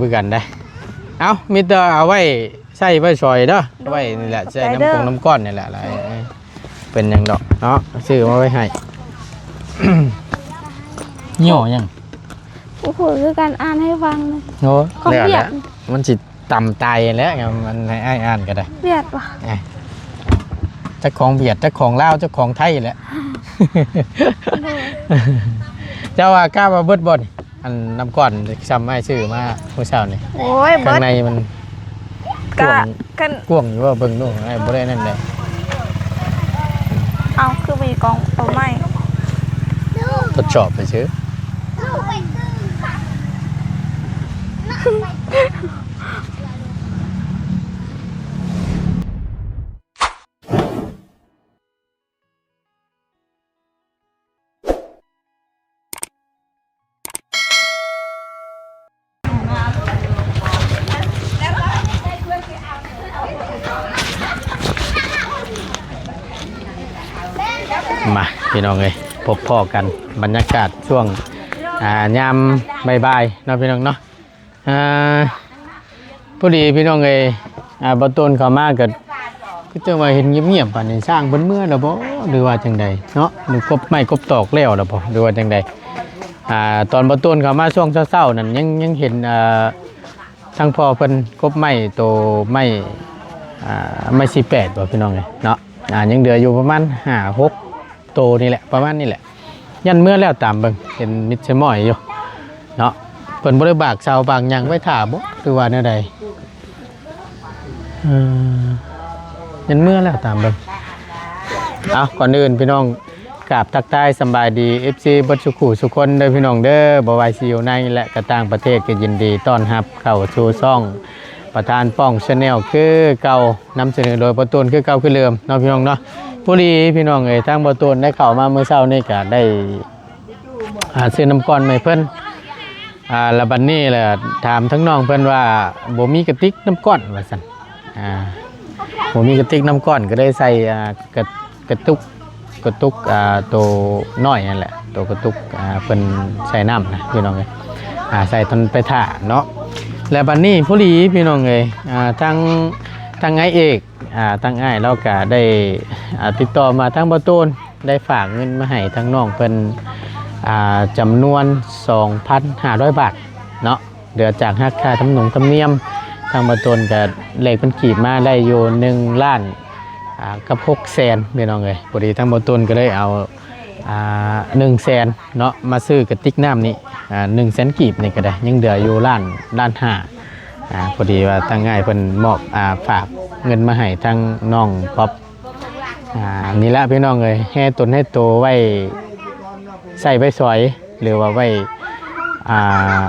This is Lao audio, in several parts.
ຄືກັນໄດ໋. ເອົ້າ ມີແຕ່ເອົາໄວ້ໃຊ້ໄວ້ສອຍເດີ ໄວ້ນີ້ແຫຼະ ໃສ່ນ້ຳກົງນ້ຳກ້ອນນີ້ແຫຼະ ເປັນຫຍັງດອກເນາະ ຊື້ມາໄວ້ໃຫ້. ຫຍໍ້ຫຍັງ? ບໍ່ຮູ້ຄືກັນ ອ່ານໃຫ້ຟັງ. ໂອ້ຍ ຂອງຫວຽດ ແລ້ວແຫຼະ ມັນຊິ ຕຳຕາຍແຫຼະ ມັນໃຫ້ອ້າຍອ່ານກໍໄດ້. ຫວຽດບໍ່? ເອີ ຈັກຂອງຫວຽດ ຈັກຂອງລາວ ຈັກຂອງໄທແຫຼະ. ເຈົ້າວ່າກະວ່າເບິດບໍ່ນີ້? ອັນນ້ຳກ້ອນຊ່ຳອ້າຍຊື້ມາມື້ເຊົ້ານີ້. ໂອ້ຍ ເບິດ ຂ້າງໃນມັນກະ ກວ້າງ ຄັນ ກວ້າງຢູ່ບໍ່? ເບິ່ງດູ ອ້າຍບໍ່ໄດ້ນັ້ນເດ້. ເອົ້າ ຄືມີກອງເອົາໄມ້ ທົດສອບໄປຊື່. ມາ ພີ່ນ້ອງເອີຍ ພົບພໍ້ກັນ ບັນຍາກາດຊ່ວງ ອ່າ ຍາມບ່າຍໆເນາະ ພີ່ນ້ອງເນາະ. ອ່າ ພໍດີພີ່ນ້ອງເອີຍ ອ່າ ບ່າວໂຕນເຂົ້າມາກໍຄືຈັ່ງວ່າເຫັນງຽບໆ ປານນີ້ ຊ່າງເພິ່ນເມືອແລ້ວບໍ່ ຫຼືວ່າຈັ່ງໃດເນາະ ຫຼືກົບໄມ້ກົບຕອກແລ້ວແລ້ວບໍ່ ຫຼືວ່າຈັ່ງໃດ? ອ່າ ຕອນບ່າວໂຕນເຂົ້າມາຊ່ວງເຊົ້າໆນັ້ນ ຍັງ ຍັງເຫັນ ອ່າ ທາງພໍ່ເພິ່ນກົບໄມ້ ໂຕໄມ້ ອ່າ ໄມ້ສີ່ແປດບໍ່ ພີ່ນ້ອງເອີຍເນາະ. ອ່າ ຍັງເຫຼືອຢູ່ປະມານຫ້າຫົກ ໂຕນີ້ແຫຼະ ປະມານນີ້ແຫຼະ ຢ້ານເມືອແລ້ວຕາມເບິ່ງ ເຫັນມິດສະໝ້ອຍຢູ່ເນາະ. ເພິ່ນບໍ່ໄດ້ບາກເສົາບາກຫຍັງໄວ້ຖ້າບໍ່ ຫຼືວ່າແນວໃດ? ເອີ ຢ້ານເມືອແລ້ວຕາມເບິ່ງ. ເອົາ ກ່ອນອື່ນພີ່ນ້ອງ ກາບທັກທາຍສຳບາຍດີ ເອັຟຊີ ເບິດສູ່ຄູ່ສູ່ຄົນເດີພີ່ນ້ອງເດີ ບໍ່ວ່າຊິຢູ່ໃນ ແລະ ກໍຕ່າງປະເທດ ກໍຍິນດີຕ້ອນຮັບເຂົ້າສູ່ຊ່ອງປະທານປ້ອງ Channel ຄືເກົ່າ. ນຳສະເໜີໂດຍບ່າວໂຕນຄືເກົ່າຄືເດີມເນາະ ພີ່ນ້ອງເນາະ. ພໍດີພີ່ນ້ອງເອີຍ ທາງບ່າວໂຕນໄດ້ເຂົ້າມາມື້ເຊົ້ານີ້ ກະໄດ້ ອ່າ ຊື້ນ້ຳກ້ອນມາໃຫ້ເພິ່ນ ອ່າ ແລ້ວບັດນີ້ລະຖາມທາງນ້ອງເພິ່ນວ່າ ບໍ່ມີກະຕິກນ້ຳກ້ອນວ່າຊັ້ນ. ອ່າ ບໍ່ມີກະຕິກນ້ຳກ້ອນ ກໍໄດ້ໃສ່ ອ່າ ກະ ກະຕຸກ ກະຕຸກ ອ່າ ໂຕນ້ອຍຫັ້ນແຫຼະ ໂຕກະຕຸກ ອ່າ ເພິ່ນໃສ່ນ້ຳນະ ພີ່ນ້ອງເອີຍ ອ່າ ໃສ່ຕອນໄປຖ້າເນາະ. ແລ້ວບັດນີ້ພໍດີພີ່ນ້ອງເອີຍ ອ່າ ທາງ ທາງອ້າຍເອກ ອ່າ ທາງອ້າຍລາວກະໄດ້ ອ່າ ຕິດຕໍ່ມາທາງບ່າວໂຕນ ໄດ້ຝາກເງິນມາໃຫ້ທາງນ້ອງເພິ່ນ ອ່າ ຈຳນວນສອງພັນຫ້າຮ້ອຍບາດເນາະ. ເຫຼືອຈາກຫັກຄ່າທຳນົງທຳນຽມ ທາງບ່າວໂຕນກະແລກເປັນກີບມາໄດ້ຢູ່ໜຶ່ງລ້ານ ອ່າ ກັບຫົກແສນ ພີ່ນ້ອງເອີຍ. ພໍດີທາງບ່າວໂຕນກໍເລີຍເອົາ ອ່າ ໜຶ່ງແສນເນາະ ມາຊື້ກະຕິກນ້ຳນີ້ ອ່າ ໜຶ່ງແສນກີບນີ້ກໍໄດ້ ຍັງເຫຼືອຢູ່ລ້ານ ລ້ານຫ້າ. ອ່າ ພໍດີວ່າທາງອ້າຍເພິ່ນມອບ ອ່າ ຝາກເງິນມາໃຫ້ທາງນ້ອງປັອບ. ອ່າ ນີ້ລະພີ່ນ້ອງເອີຍ ແຮ່ຕົນແຮ່ໂຕໄວ້ໃຊ້ໄວ້ສອຍ ຫຼືວ່າໄວ້ ອ່າ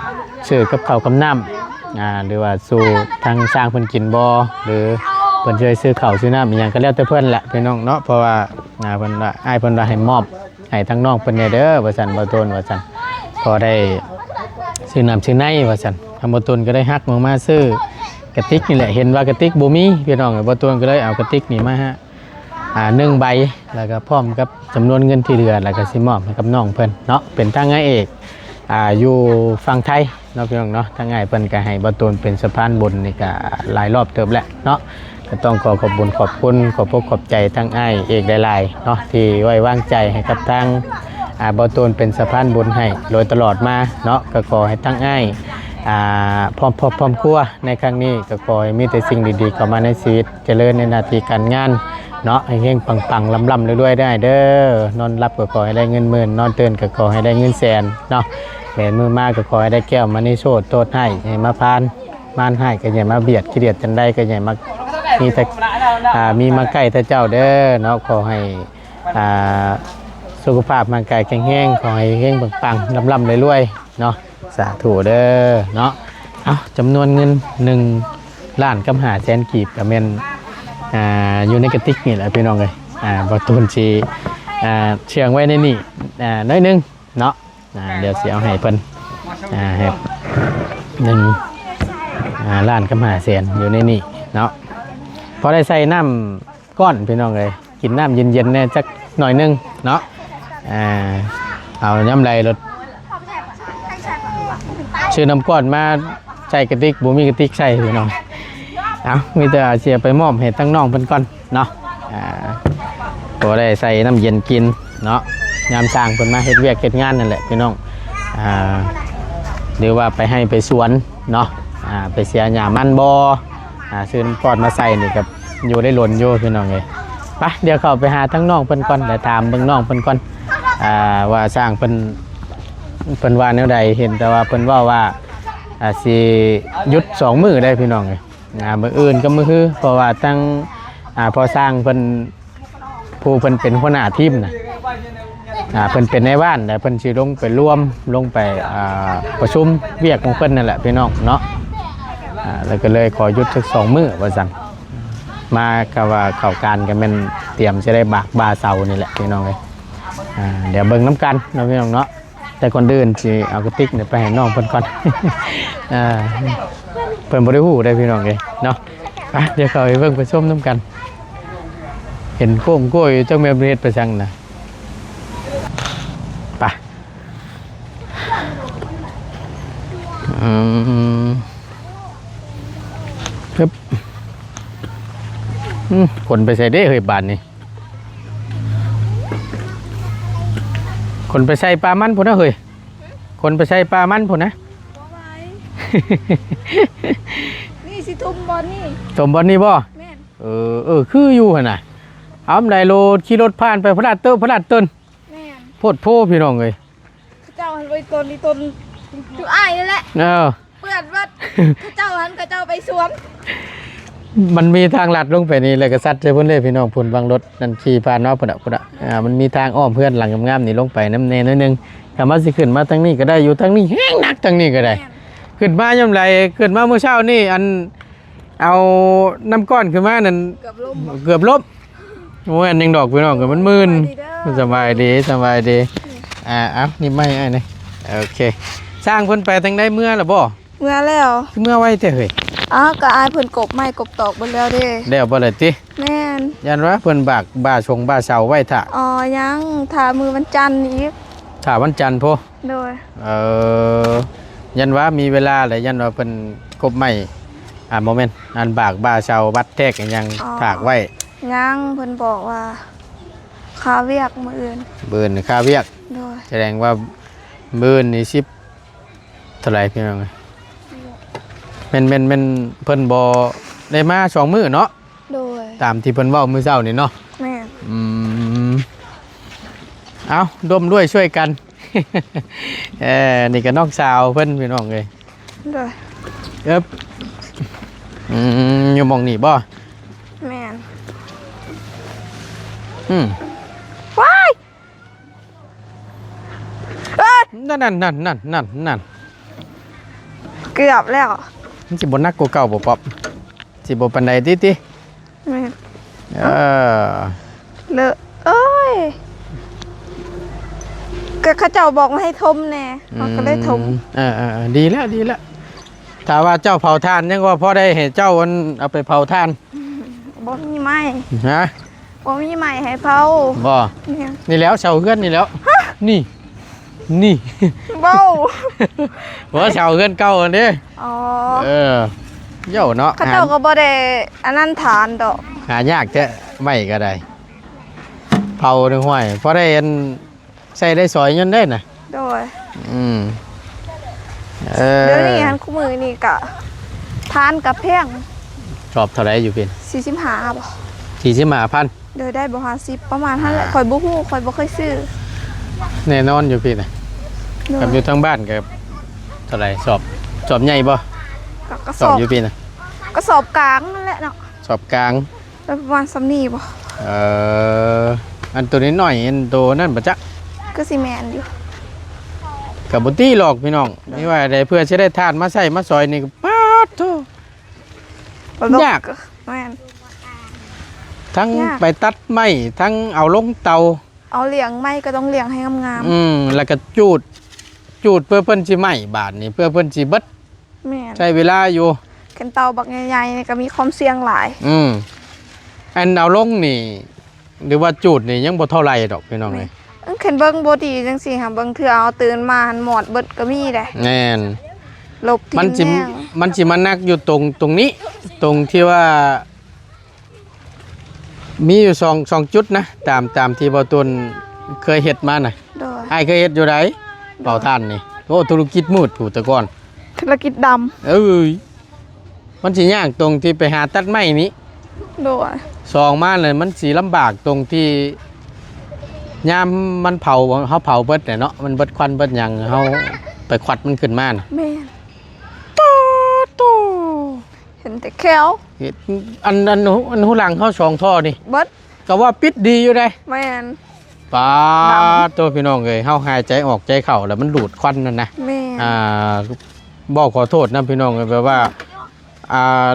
ຊື້ກັບເຂົ້າກັບນ້ຳ ອ່າ ຫຼືວ່າສູ່ທາງຊ່າງເພິ່ນກິນບໍ່ ຫຼືເພິ່ນຊິໄດ້ຊື້ເຂົ້າຊື້ນ້ຳອີ່ຫຍັງກໍແລ້ວແຕ່ເພິ່ນແຫຼະ ພີ່ນ້ອງເນາະ. ເພາະວ່າ ອ່າ ເພິ່ນວ່າ ອ້າຍເພິ່ນວ່າໃຫ້ມອບໃຫ້ທາງນ້ອງເພິ່ນແດ່ເດີວ່າຊັ້ນ ບ່າວໂຕນວ່າຊັ້ນ ພໍໄດ້ຊື້ນ້ຳຊື້ໃນວ່າຊັ້ນ. ທາງບ່າວໂຕນກໍໄດ້ຮັກມາ ມາຊື້ກະຕິກນີ້ແຫຼະ ເຫັນວ່າກະຕິກບໍ່ມີ ພີ່ນ້ອງເອີຍ ບ່າວໂຕນກໍເລີຍເອົາກະຕິກນີ້ມາໃຫ້ ອ່າ ໜຶ່ງໃບ ແລ້ວກໍພ້ອມກັບຈຳນວນເງິນທີ່ເຫຼືອ ແລ້ວກໍຊິມອບໃຫ້ກັບນ້ອງເພິ່ນເນາະ ເປັນທາງອ້າຍເອກ ອ່າ ຢູ່ຝັ່ງໄທເນາະ ພີ່ນ້ອງເນາະ. ທາງອ້າຍເພິ່ນກໍໃຫ້ບ່າວໂຕນເປັນສະພານບຸນນີ້ກໍຫຼາຍລອບເຕີບແຫຼະເນາະ ກໍຕ້ອງຂໍຂອບບຸນຂອບຄຸນ ຂອບອົກຂອບໃຈທາງອ້າຍເອກຫຼາຍໆເນາະ ທີ່ໄວ້ວາງໃຈໃຫ້ກັບທາງ ອ່າ ບ່າວໂຕນເປັນສະພານບຸນໃຫ້ໂດຍຕະຫຼອດມາເນາະ. ກໍຂໍໃຫ້ທາງອ້າຍ ອ່າ ພ້ອມຄອບພ້ອມຄົວໃນຄັ້ງນີ້ ກໍຂໍໃຫ້ມີແຕ່ສິ່ງດີໆເຂົ້າມາໃນຊີວິດ ຈະເລີນໃນໜ້າທີ່ການງານເນາະ ເຮັງໆປັງໆ ລ່ຳໆລວຍໆ ເດີອ້າຍເດີ. ນອນຫຼັບກໍຂໍໃຫ້ໄດ້ເງິນໝື່ນ ນອນຕື່ນກໍຂໍໃຫ້ໄດ້ເງິນແສນເນາະ. ແມ່ນມື້ມາກໍຂໍໃຫ້ໄດ້ແກ້ວມະນີໂຊດ ໂທດຮ້າຍຢ່າໃຫ້ມາຜ່ານ ມານຮ້າຍກໍຢ່າມາບຽດ ຂີ້ດຽດຈັ່ງໃດກໍຢ່າໃຫ້ມາມີແຕ່ ອ່າ ມີມາໃກ້ແຕ່ເຈົ້າເດີເນາະ. ຂໍໃຫ້ ອ່າ ສຸຂະພາບຮ່າງກາຍແຂງແຮງ ຂໍໃຫ້ເຮັງໆປັງໆ ລ່ຳໆລວຍໆເນາະ. ສາທຸເດີເນາະ. ເອົ້າ ຈຳນວນເງິນໜຶ່ງລ້ານກັບຫ້າແສນກີບ ກໍແມ່ນ ອ່າ ຢູ່ໃນກະຕິກນີ້ແຫຼະ ພີ່ນ້ອງເອີຍ. ອ່າ ບ່າວໂຕນຊິ ອ່າ ເຊື່ອງໄວ້ໃນນີ້ ອ່າ ໜ້ອຍໜຶ່ງເນາະ. ອ່າ ດຽວຊິເອົາໃຫ້ເພິ່ນ ອ່າ ໃຫ້ໜຶ່ງ ອ່າ ລ້ານກັບຫ້າແສນຢູ່ໃນນີ້ເນາະ. ພໍໄດ້ໃສ່ນ້ຳ ກ້ອນ ພີ່ນ້ອງເອີຍ ກິນນ້ຳເຢັນໆແດ່ຈັກໜ້ອຍໜຶ່ງເນາະ. ອ່າ ເອົາຍາມໃດລົດ ຊື້ນ້ຳກ້ອນມາ ໃສ່ກະຕິກ ບໍ່ມີກະຕິກໃສ່ພີ່ນ້ອງ. ເອົາ ມີແຕ່ວ່າຊິເອົາໄປມອບໃຫ້ທາງນ້ອງເພິ່ນກ່ອນເນາະ ອ່າ ພໍໄດ້ໃສ່ນ້ຳເຢັນກິນເນາະ ຍາມຊ່າງເພິ່ນມາເຮັດວຽກເຮັດງານນັ້ນແຫຼະພີ່ນ້ອງ ອ່າ ຫຼືວ່າໄປໄຮ່ໄປສວນເນາະ ອ່າ ໄປເສຍຫຍ້າມັນບໍ່ ອ່າ ຊື້ນ້ຳກ້ອນມາໃສ່ນີ້ກໍຢູ່ໄດ້ດົນຢູ່ພີ່ນ້ອງເອີຍ. ໄປ ດຽວເຂົ້າໄປຫາທາງນ້ອງເພິ່ນກ່ອນ ແລະ ຖາມເບິ່ງນ້ອງເພິ່ນກ່ອນ ອ່າ ວ່າຊ່າງເພິ່ນ ເພິ່ນວ່າແນວໃດ. ເຫັນແຕ່ວ່າເພິ່ນເວົ້າວ່າ ອ່າ ຊິຢຸດສອງມື້ໄດ໋ພີ່ນ້ອງເອີຍ ອ່າ ມື້ອື່ນກັບມື້ຮື ເພາະວ່າທາງ ອ່າ ພໍ່ຊ່າງເພິ່ນ ຜູ້ເພິ່ນເປັນຫົວໜ້າທີມນະ ອ່າ ເພິ່ນເປັນນາຍບ້ານ ແລະ ເພິ່ນຊິລົງໄປລວມ ລົງໄປ ອ່າ ປະຊຸມວຽກຂອງເພິ່ນນັ້ນແຫຼະພີ່ນ້ອງເນາະ ອ່າ ແລ້ວກໍເລີຍຂໍຢຸດຈັກສອງມື້ວ່າຊັ້ນ. ມາກໍວ່າເຂົ້າການກໍແມ່ນຕຽມຊິໄດ້ບາກບ່າເສົານີ້ແຫຼະພີ່ນ້ອງເອີຍ ອ່າ ດຽວເບິ່ງນຳກັນເນາະພີ່ນ້ອງເນາະ. ແຕ່ກ່ອນອື່ນຊິເອົາກະຕິກນີ້ໄປໃຫ້ນ້ອງເພິ່ນກ່ອນ ອ່າ ເພິ່ນບໍ່ໄດ້ຮູ້ເດ້ພີ່ນ້ອງເອີຍເນາະ. ໄປ ດຽວເຂົ້າໄປເບິ່ງໄປຊົມນຳກັນ ເຫັນໂກ້ງໂກ້ຍຢູ່ ຈັກແມ່ນເພິ່ນເຮັດໄປສັງນະ. ໄປ ອືມ ຮຶບ ອືມ ຂົນໄປໃສເດ້ເຮີ້ຍບາດນີ້? ຂົນໄປໃສ່ປ່າມັນພຸ້ນນະເຮີ້ຍ ຂົນໄປໃສ່ປ່າມັນພຸ້ນນະ. ບໍ່ໄຫວ ນີ້ຊິຖົມບ່ອນນີ້ ຖົມບ່ອນນີ້ບໍ່? ແມ່ນ ເອີ ເອີ ຄືຢູ່ຫັ້ນນະ ເອົາ ໄດ້ໂລດ ຂີ່ລົດຜ່ານໄປພະລາດເຕີບພະລາດເຕີນ. ແມ່ນ ໂພດໂພພີ່ນ້ອງເອີຍ. ເຂົາເຈົ້າຫັ້ນໄວ້ຕົ້ນນີ້ຕົ້ນຈຸອ້າຍນີ້ແຫຼະ ເອີ ເປື້ອນເບິດ ເຂົາເຈົ້າຫັ້ນ ເຂົາເຈົ້າໄປສວນ ມັນມີທາງລັດລົງໄປນີ້ ແລ້ວກໍສັດໃສ່ພຸ້ນເດ້ພີ່ນ້ອງ. ພຸ້ນ ບັງລົດນັ້ນຂີ່ຜ່ານມາພຸ້ນນະ ພຸ້ນນະ ອ່າ ມັນມີທາງອ້ອມເຮືອນຫຼັງງາມໆນີ້ລົງໄປນຳແດ່ໜ້ອຍໜຶ່ງ. ຖ້າມາຊິຂຶ້ນມາທາງນີ້ກໍໄດ້ ຢູ່ທາງນີ້ແຮງໜັກ ທາງນີ້ກໍໄດ້. ແມ່ນ ຂຶ້ນມາຍາມໃດ ຂຶ້ນມາມື້ເຊົ້ານີ້ ອັນ ເອົານ້ຳກ້ອນຂຶ້ນມານັ້ນ ເກືອບລົ້ມ ເກືອບລົ້ມ. ບໍ່ແມ່ນຫຍັງດອກພີ່ນ້ອງ ມັນມື່ນ. ສະບາຍດີເດີ ສະບາຍດີ ສະບາຍດີ. ອ່າ ເອົາ ນີ້ໄມ້ອ້າຍນີ້ ໂອເຄ. ຊ່າງເພິ່ນໄປທາງໃດ ເມືອແລ້ວບໍ່? ເມືອແລ້ວ. ຄືເມືອໄວແທ້ເຮີ້ຍ? ອ້າວ ກໍອ້າຍເພິ່ນກົບໄມ້ກົບຕອກເບິດແລ້ວເດ້. ແລ້ວບໍ່ລະຕິ? ແມ່ນ. ຢ້ານວ່າເພິ່ນບາກບ່າຊົງບ່າເສົາໄວ້ຖ້າ. ອໍ ຍັງ ຖ້າມື້ວັນຈັນອີກ. ຖ້າວັນຈັນພຸ້ນ? ໂດຍ. ເອີ ຢ້ານວ່າມີເວລາແຫຼະ ຢ້ານວ່າເພິ່ນກົບໄມ້ ອ່າ ບໍ່ແມ່ນ ອັນບາກບ່າເສົາບັດແທກອີຫຍັງ ອໍ ຕາກໄວ້. ຍັງ ເພິ່ນບອກວ່າຄາວຽກມື້ອື່ນ. ມື້ອື່ນຄາວຽກ. ໂດຍ. ສະແດງວ່າມື້ອື່ນນີ້ສິບເທົ່າໃດພີ່ນ້ອງ? ແມ່ນ ແມ່ນ ແມ່ນ ເພິ່ນບໍ່ໄດ້ມາສອງມື້ເນາະ? ໂດຍ. ຕາມທີ່ເພິ່ນເວົ້າມື້ເຊົ້ານີ້ເນາະ? ແມ່ນ. ອືມ ເອົາ ຮ່ວມດ້ວຍຊ່ວຍກັນ. ເອີ ນີ້ກໍນ້ອງສາວເພິ່ນພີ່ນ້ອງເອີຍ. ໂດຍ. ເອີບ ອືມ ຢູ່ໝ່ອງນີ້ບໍ່? ແມ່ນ. ອືມ ວ້າຍ ເອີຍ ນັ້ນໆໆໆໆ ເກືອບແລ້ວ. ມັນຊິບໍ່ໜັກກວ່າເກົ່າບໍ່ປອບ? ຊິບໍ່ປານໃດຕິຕິ? ແມ່ນ. ເອີ ເລີະ ໂອ້ຍ ກໍເຂົາເຈົ້າບອກວ່າໃຫ້ຖົມແດ່ ເຮົາກໍເລີຍຖົມ. ອືມ ເອີໆໆ ດີແລ້ວ ດີແລ້ວ. ຖ້າວ່າເຈົ້າເຜົາຖ່ານ ຍັງວ່າພໍໄດ້ໃຫ້ເຈົ້າ ອັນ ເອົາໄປເຜົາຖ່ານ. ບໍ່ມີໄມ້. ຮະ? ບໍ່ມີໄມ້ໃຫ້ເຜົາ. ບໍ່? ແມ່ນ. ນີ້ແຫຼ້ວ ເສົາເຮືອນນີ້ແຫຼ້ວ. ຮະ? ນີ້ ນີ້ ເວົ້າ ບໍ່ ເສົາເຮືອນເກົ່າຫັ້ນເດ້. ອໍ ເອີ ເຈົ້າເນາະ ເຂົາເຈົ້າກໍບໍ່ໄດ້ອັນນັ້ນຖານດອກ. ຫາຍາກແທ້ ໄມ້ກໍໄດ້ ເຜົາໜຶ່ງຫ້ວຍ ພໍໄດ້ອັນ ໃສ່ໄດ້ສອຍຍົນໄດ້ນະ. ໂດຍ. ອືມ ເອີ ດຽວນີ້ຫັ້ນ ຄູ່ມື້ນີ້ກະ ຖ່ານກະແພງ. ສອບເທົ່າໃດຢູ່ພີ້? ສີ່ສິບຫ້າບໍ່? ສີ່ສິບຫ້າພັນ. ໂດຍ ໄດ້ບໍ່ ຫ້າສິບ ປະມານຫັ້ນແຫຼະ. ອ່າ ຂ້ອຍບໍ່ຮູ້ ຂ້ອຍບໍ່ເຄີຍຊື້. ແນ່ນອນຢູ່ພີ້ນະ. ໂດຍ. ກັບຢູ່ທາງບ້ານກໍເທົ່າໃດ? ສອບ ສອບໃຫຍ່ບໍ່? ກໍ ກໍສອບ ສອບຢູ່ພີ້ນະ ກະສອບກາງນັ້ນແຫຼະເນາະ. ສອບກາງ ໄດ້ປະມານສ່ຳນີ້ບໍ່? ເອີ ອັນໂຕນ້ອຍໆ ອັນໂຕນັ້ນບໍ່ຈັກ. ຄືຊິແມ່ນຢູ່. ກໍບໍ່ຕິຫຼອກພີ່ນ້ອງ. ໂດຍ. ນີ້ວ່າໄດ້ ເພື່ອຊິໄດ້ຖ່ານມາໃຊ້ມາສອຍນີ້ກໍ ປາດໂທ້ ຍາກ. ແມ່ນ. ທັງ ຍາກ ໄປຕັດໄມ້ ທັງເອົາລົງເຕົາ. ເອົາລ້ຽງໄມ້ກໍຕ້ອງລ້ຽງໃຫ້ງາມໆ. ອືມ ແລ້ວກໍຈູດ ຈູດເພື່ອເພິ່ນຊິໄໝ້ ບາດນີ້ເພື່ອເພິ່ນຊິເບິດ. ແມ່ນ. ໃຊ້ເວລາຢູ່. ຄັນເຕົາບັກໃຫຍ່ໆນີ້ກໍມີຄວາມສ່ຽງຫຼາຍ. ອືມ ອັນເອົາລົງນີ້ ຫຼືວ່າຈູດນີ້ຍັງບໍ່ເທົ່າໃດດອກພີ່ນ້ອງເອີຍ. ແມ່ນ. ຄັນເບິ່ງບໍ່ດີຈັ່ງຊີ້ຫາ ບາງເທື່ອເຮົາຕື່ນມາຫັ້ນໝອດເບິດກໍມີເດ້. ແມ່ນ. ລົບຖິ້ມ ມັນຊິ ແລ້ວ ມັນຊິມາໜັກຢູ່ຕົງ ຕົງນີ້ ຕົງທີ່ວ່າ ມີຢູ່ສອງ ສອງຈຸດນະ ຕາມ ຕາມທີ່ບ່າວຕຸນເຄີຍເຮັດມານະ. ໂດຍ ອ້າຍເຄີຍເຮັດຢູ່ໃດ ໂດຍ ເຜົາຖ່ານນີ້. ໂອ້ ທຸລະກິດມືດພຸ້ນແຕ່ກ່ອນ ທຸລະກິດດຳ. ເອີຍ ມັນຊິຍາກຕົງທີ່ໄປຫາຕັດໄມ້ນີ້. ໂດຍ ສອງມາແລ້ວມັນຊິລຳບາກຕົງທີ່ຍາມມັນເຜົາ ເຮົາເຜົາເບິດແຫຼະເນາະ ມັນເບິດຄວັນເບິດຫຍັງ ເຮົາໄປຄວັດມັນຂຶ້ນມານະ. ແມ່ນ ປາດໂທ້ ເຫັນແຕ່ແຂ້ວ ເຫັນ ອັນ ອັນ ອັນຮູຫຼັງເຮົາສອງທໍ່ນີ້ ເບິດ ກໍວ່າປິດດີຢູ່ເດ້. ແມ່ນ ປາດ ດຳ ໂທ້ ພີ່ນ້ອງເອີຍ ເຮົາຫາຍໃຈອອກໃຈເຂົ້າແລ້ວມັນດູດຄວັນນັ້ນນະ. ແມ່ນ ອ່າ ບອກຂໍໂທດນຳພີ່ນ້ອງເອີຍ ແບບວ່າ ອ່າ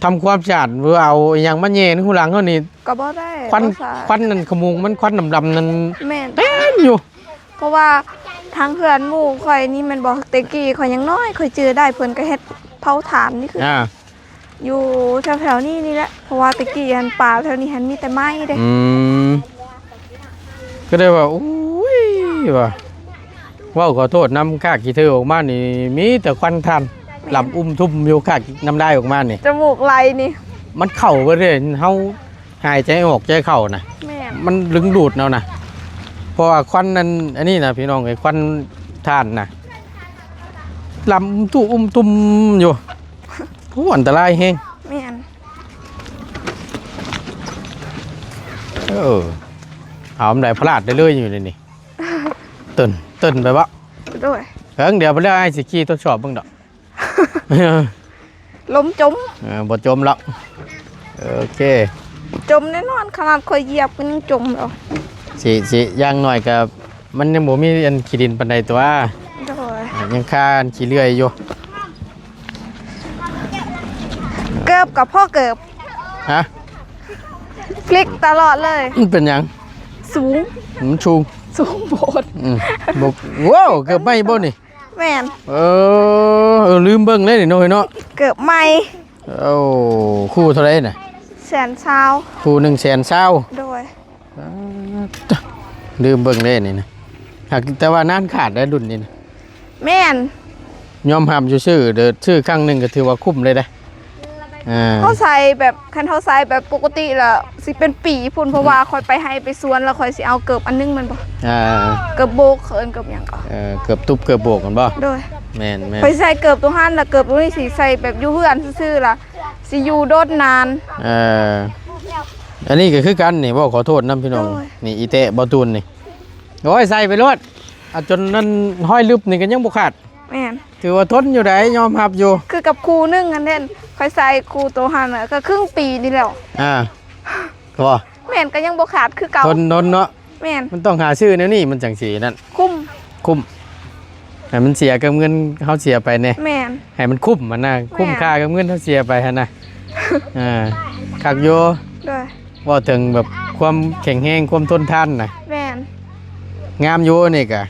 ທຳຄວາມສະອາດ ຫຼືເອົາອີ່ຫຍັງມາແຍ່ໃນຮູຫຼັງເຮົານີ້ ກໍບໍ່ໄດ້ ຄວັນ ບໍ່ສະອາດ ຄວັນນັ້ນຂະໝົງມັນ ຄວັນດຳໆນັ້ນ ແມ່ນ ເຕັມຢູ່. ເພາະວ່າທາງເຮືອນໝູ່ຂ້ອຍນີ້ແມ່ນບໍ່ ແຕ່ກີ້ຂ້ອຍຍັງນ້ອຍ ຂ້ອຍຈື່ໄດ້ ເພິ່ນກໍເຮັດເຜົາຖ່ານນີ້ຄື ອ່າ ຢູ່ແຖວໆນີ້ນີ້ແຫຼະ ເພາະວ່າແຕ່ກີ້ຫັ້ນປ່າແຖວນີ້ຫັ້ນມີແຕ່ໄມ້ເດ້. ອືມ ກໍເລີຍວ່າ ໂອ້ຍ ວ່າ ເວົ້າຂໍໂທດນຳ ຄາກຂີ້ເທີອອກມານີ້ ມີແຕ່ຄວັນຖ່ານ ແມ່ນ ລຳອຸ້ມທຸ່ມຢູ່ ຄາກນ້ຳລາຍອອກມານີ້ ຈະມູກໄຫຼນີ້ ມັນເຂົ້າເບິດເດ້ ເຮົາ ຫາຍໃຈອອກໃຈເຂົ້ານະ. ແມ່ນ ມັນດຶງດູດເອົານະ ເພາະວ່າຄວັນອັນ ອັນນີ້ນະພີ່ນ້ອງເອີຍ ຄວັນຖ່ານນະ ລຳອຸ້ມຕຸ້ມອຸ້ມຕຸ່ມຢູ່. ໂອ້ ອັນຕະລາຍແຮງ. ແມ່ນ ເອີ ເອົາອັນໃດພະລາດໄດ້ເລີຍຢູ່ໃນນີ້ ເຕີນ ເຕີນໄປບໍ່? ໂດຍ ເບິ່ງ ດຽວໄປແລ້ວອ້າຍຊິຂີ່ທົດສອບເບິ່ງດອກ. ລົມຈົມ ເອີ ບໍ່ຈົມດອກ. ໂອເຄ ຈົມແນ່ນອນ ຂະໜາດຂ້ອຍຢຽບກໍຍັງຈົມແລ້ວ. ຊິ ຊິ ຢ່າງໜ້ອຍກໍມັນຍັງບໍ່ມີອັນຂີ້ດິນປານໃດຕົວະ. ໂດຍ ຍັງຄາອັນຂີ້ເລື່ອຍຢູ່. ເກີບກໍພໍເກີບ ຮະ ຟລິກຕະຫຼອດເລີຍ. ມັນເປັນຫຍັງ? ສູງ ມັນສູງ ສູງໂພດ. ອືມ ບໍ່ ໂວ້ ເກີບໃໝ່ບໍ່ນີ້? ແມ່ນ ເອີ ເອີ ລືມເບິ່ງເດ້ນີ້ເນາະ ເອີຍເນາະ ເກີບໃໝ່. ໂອ້ ຄູ່ເທົ່າໃດນະ? ແສນຊາວ ຄູ່ໜຶ່ງແສນຊາວ. ໂດຍ ອ່າ ລືມເບິ່ງເດ້ນີ້ນະ ຫາກແຕ່ວ່ານານຂາດໄດ້ລຸ້ນນີ້ນະ. ແມ່ນ ຍອມຮັບຢູ່ ຊື້ເດີ ຊື້ຄັ້ງໜຶ່ງກໍຖືວ່າຄຸ້ມເລີຍເດ້. ອ່າ ເຮົາໃສ່ແບບ ຄັນເຮົາໃສ່ແບບປົກກະຕິລະຊິເປັນປີພຸ້ນ ເພາະວ່າຂ້ອຍໄປໄຮ່ໄປສວນ ແລ້ວຂ້ອຍຊິເອົາເກີບອັນໜຶ່ງແມ່ນບໍ່? ອ່າ ເກີບໂບກ ເຂົາເອີ້ນເກີບຫຍັງກໍ ເອີ ເກີບຕຸບເກີບໂບກຫັ້ນບໍ່? ໂດຍ ແມ່ນໆ ຂ້ອຍໃສ່ເກີບຕົວຫັ້ນ ແລ້ວເກີບຕົວນີ້ຊິໃສ່ແບບຢູ່ເຮືອນຊື່ໆ ລະຊິຢູ່ດົນນານ. ເອີ ອັນນີ້ກໍຄືກັນນີ້ ເວົ້າຂໍໂທດນຳພີ່ນ້ອງ. ໂດຍ ນີ້ອີແຕະບໍ່ຕູນນີ້ ໂອ້ຍ ໃສ່ໄປໂລດ ເອົາຈົນນັ້ນຮອຍລຶບນີ້ກໍຍັງບໍ່ຂາດ. ແມ່ນ ຖືວ່າທົນຢູ່ໃດ໋ ຍອມຮັບຢູ່. ຄືກັບຄູ່ໜຶ່ງຫັ້ນເດ້ ຂ້ອຍໃສ່ຄູ່ໂຕຫັ້ນນະ ກໍຄຶ່ງປີນີ້ແລ້ວ. ອ່າ ບໍ່ ແມ່ນ ກໍຍັງບໍ່ຂາດຄືເກົ່າ. ທົນ ທົນເນາະ. ແມ່ນ ມັນຕ້ອງຫາຊື້ແນວນີ້ ມັນຈັ່ງຊິນັ້ນ ຄຸ້ມ ຄຸ້ມ ໃຫ້ມັນເສຍກັບເງິນເຮົາເສຍໄປແດ່. ແມ່ນ ໃຫ້ມັນຄຸ້ມຫັ້ນນະ ແມ່ນ ຄຸ້ມຄ່າກັບເງິນເຮົາເສຍໄປຫັ້ນນະ. ອ່າ ຄັກຢູ່. ໂດຍ ເວົ້າເຖິງແບບຄວາມແຂງແຮງ ຄວາມທົນທານນະ. ແມ່ນ ງາມຢູ່ນີ້ກະ.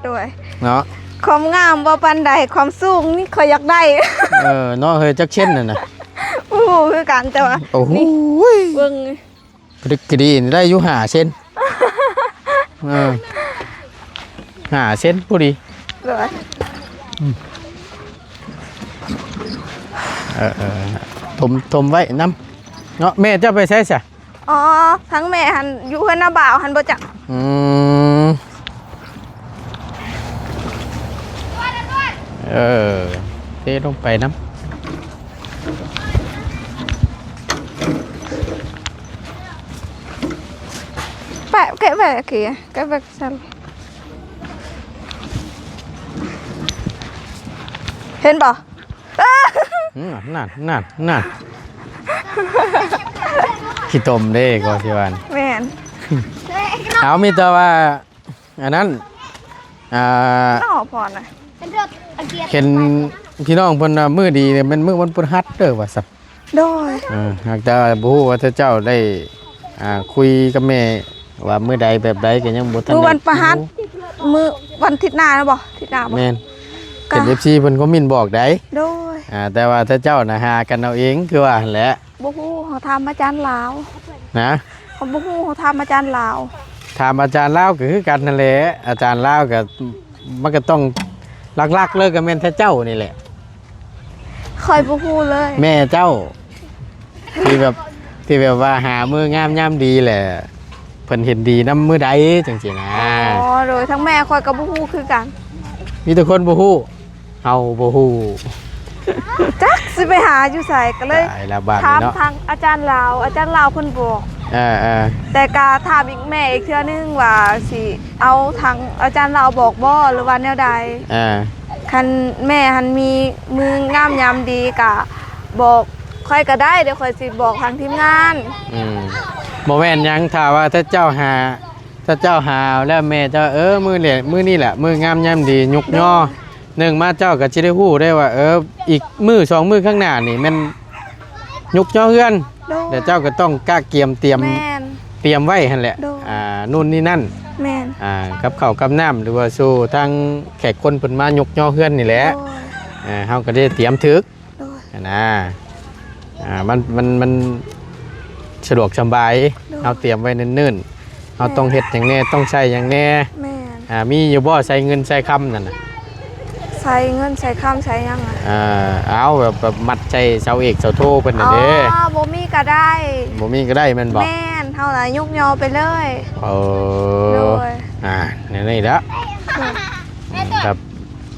ໂດຍ ເນາະ ຄວາມງາມບໍ່ປານໃດ ຄວາມສູງນີ້ຂ້ອຍຢາກໄດ້. ເອີ ເນາະ ເຮີ້ຍ ຈັກເຊັນຫັ້ນນະ? ບໍ່ຮູ້ຄືກັນ ແຕ່ວ່າ ໂອ້ໂຫ ນີ້ ເບິ່ງ ກະດິກກະດີໄດ້ຢູ່ຫ້າເຊັນ. ເອີ ຫ້າເຊັນພໍດີ. ໂດຍ ອືມ ເອີໆ ຖົມ ຖົມໄວ້ນຳເນາະ. ແມ່ເຈົ້າໄປໃສຊະ? ອໍ ທັງແມ່ຫັ້ນຢູ່ເຮືອນນ້າບ່າວຫັ້ນບໍ່ຈັກ. ອືມ ເອີ ເທລົງໄປນຳ. ແປະ ແກະແປະ ໂອເຄ ແກະແປະຊັ້ນ ເຫັນບໍ່? ອືມ ນັ້ນ ນັ້ນ ນັ້ນ ຂີ້ຕົມເດ້ ກໍຊິວ່າ. ແມ່ນ ເອົາ ມີແຕ່ວ່າ ອັນນັ້ນ ອ່າ ເນາະ ພໍ່ນະ ເຫັນພີ່ນ້ອງເພິ່ນວ່າມື້ດີນີ້ແມ່ນມື້ວັນພະຫັດເດີວ່າຊັ້ນ. ໂດຍ ເອີ ຫາກແຕ່ບໍ່ຮູ້ວ່າເຈົ້າໄດ້ ອ່າ ຄຸຍກັບແມ່ວ່າມື້ໃດແບບໃດ ກໍຍັງບໍ່ທັນ ມື້ວັນພະຫັດ ມື້ວັນທິດໜ້ານະບໍ່? ທິດໜ້າບໍ່? ແມ່ນ ເຫັນເອັຟຊີເພິ່ນຄອມເມັນບອກໄດ໋. ໂດຍ ອ່າ ແຕ່ວ່າເຈົ້ານະຫາກັນເອົາເອງ ຄືວ່າຫັ້ນແຫຼະ. ບໍ່ຮູ້ ເຮົາຖາມອາຈານລາວນະ. ເຮົາບໍ່ຮູ້ ເຮົາຖາມອາຈານລາວ. ຖາມອາຈານລາວກໍຄືກັນຫັ້ນແຫຼະ ອາຈານລາວກໍ ມັນກໍຕ້ອງ ຫຼັກໆເລີຍກໍແມ່ນແຕ່ເຈົ້ານີ້ແຫຼະ. ຂ້ອຍບໍ່ຮູ້ເລີຍ. ແມ່ເຈົ້າ ທີ່ແບບ ທີ່ແບບວ່າຫາມື້ງາມຍາມດີແຫຼະ ເພິ່ນເຫັນດີນຳມື້ໃດຈັ່ງຊີ້ນະ. ອໍ ໂດຍ ທັງແມ່ຂ້ອຍກໍບໍ່ຮູ້ຄືກັນ. ມີແຕ່ຄົນບໍ່ຮູ້ ເຮົາບໍ່ຮູ້ ຈັກຊິໄປຫາຢູ່ໃສ ກໍເລີຍ ຕາຍແລ້ວບາດນີ້ເນາະ ຖາມທາງອາຈານລາວ ອາຈານລາວເພິ່ນບອກ. ເອີໆ ແຕ່ກໍຖາມອີກແມ່ອີກເທື່ອໜຶ່ງວ່າຊິເອົາທາງອາຈານລາວບອກບໍ່ ຫຼືວ່າແນວໃດ? ເອີ ຄັນແມ່ຫັ້ນມີມື້ງາມຍາມດີກະບອກຂ້ອຍກໍໄດ້ ດຽວຂ້ອຍຊິບອກທາງທີມງານ. ອືມ ບໍ່ແມ່ນຫຍັງ ຖ້າວ່າຖ້າເຈົ້າຫາ ຖ້າເຈົ້າຫາເອົາແລ້ວແມ່ເຈົ້າ ເອີ ມື້ແຫຼະ ມື້ນີ້ແຫຼະ ມື້ງາມຍາມດີ ຍຸກຍໍ ໂດຍ ໜຶ່ງມາເຈົ້າກໍຊິໄດ້ຮູ້ໄດ້ວ່າ ເອີ ອີກມື້ສອງມື້ຂ້າງໜ້ານີ້ແມ່ນຍຸກຍໍເຮືອນ ໂດຍ ແລ້ວເຈົ້າກໍຕ້ອງກະກຽມຕຽມ ແມ່ນ ຕຽມໄວ້ຫັ້ນແຫຼະ ໂດຍ ອ່າ ນູ້ນນີ້ນັ້ນ ແມ່ນ ອ່າ ກັບເຂົ້າກັບນ້ຳ ຫຼືວ່າສູ່ທາງແຂກຄົນເພິ່ນມາຍຸກຍໍເຮືອນນີ້ແຫຼະ ໂດຍ ອ່າ ເຮົາກໍໄດ້ຕຽມຖືກ ໂດຍ ຫັ້ນນະ ອ່າ ມັນ ມັນ ມັນສະດວກສະບາຍ ໂດຍ ເຮົາຕຽມໄວ້ເນີນໆ ເຮົາຕ້ອງເຮັດຫຍັງແດ່ ຕ້ອງໃຊ້ຫຍັງແດ່ ແມ່ນ ອ່າ ມີຢູ່ບໍ່ ໃຊ້ເງິນໃຊ້ຄຳນັ້ນນະ? ໃຊ້ເງິນໃຊ້ຄຳໃຊ້ຫຍັງອະ? ເອີ ເອົາ ແບບ ແບບມັດໃສ່ເສົາເອກເສົາໂທເພິ່ນນັ້ນເດ້. ອໍ ບໍ່ມີກໍໄດ້ ບໍ່ມີກໍໄດ້ແມ່ນບໍ່? ແມ່ນ ເຮົາລະຍຸກຍໍໄປເລີຍ. ເອີ ໂດຍ ອ່າ ແນວນີ້ລະ ໂດຍ ແບບ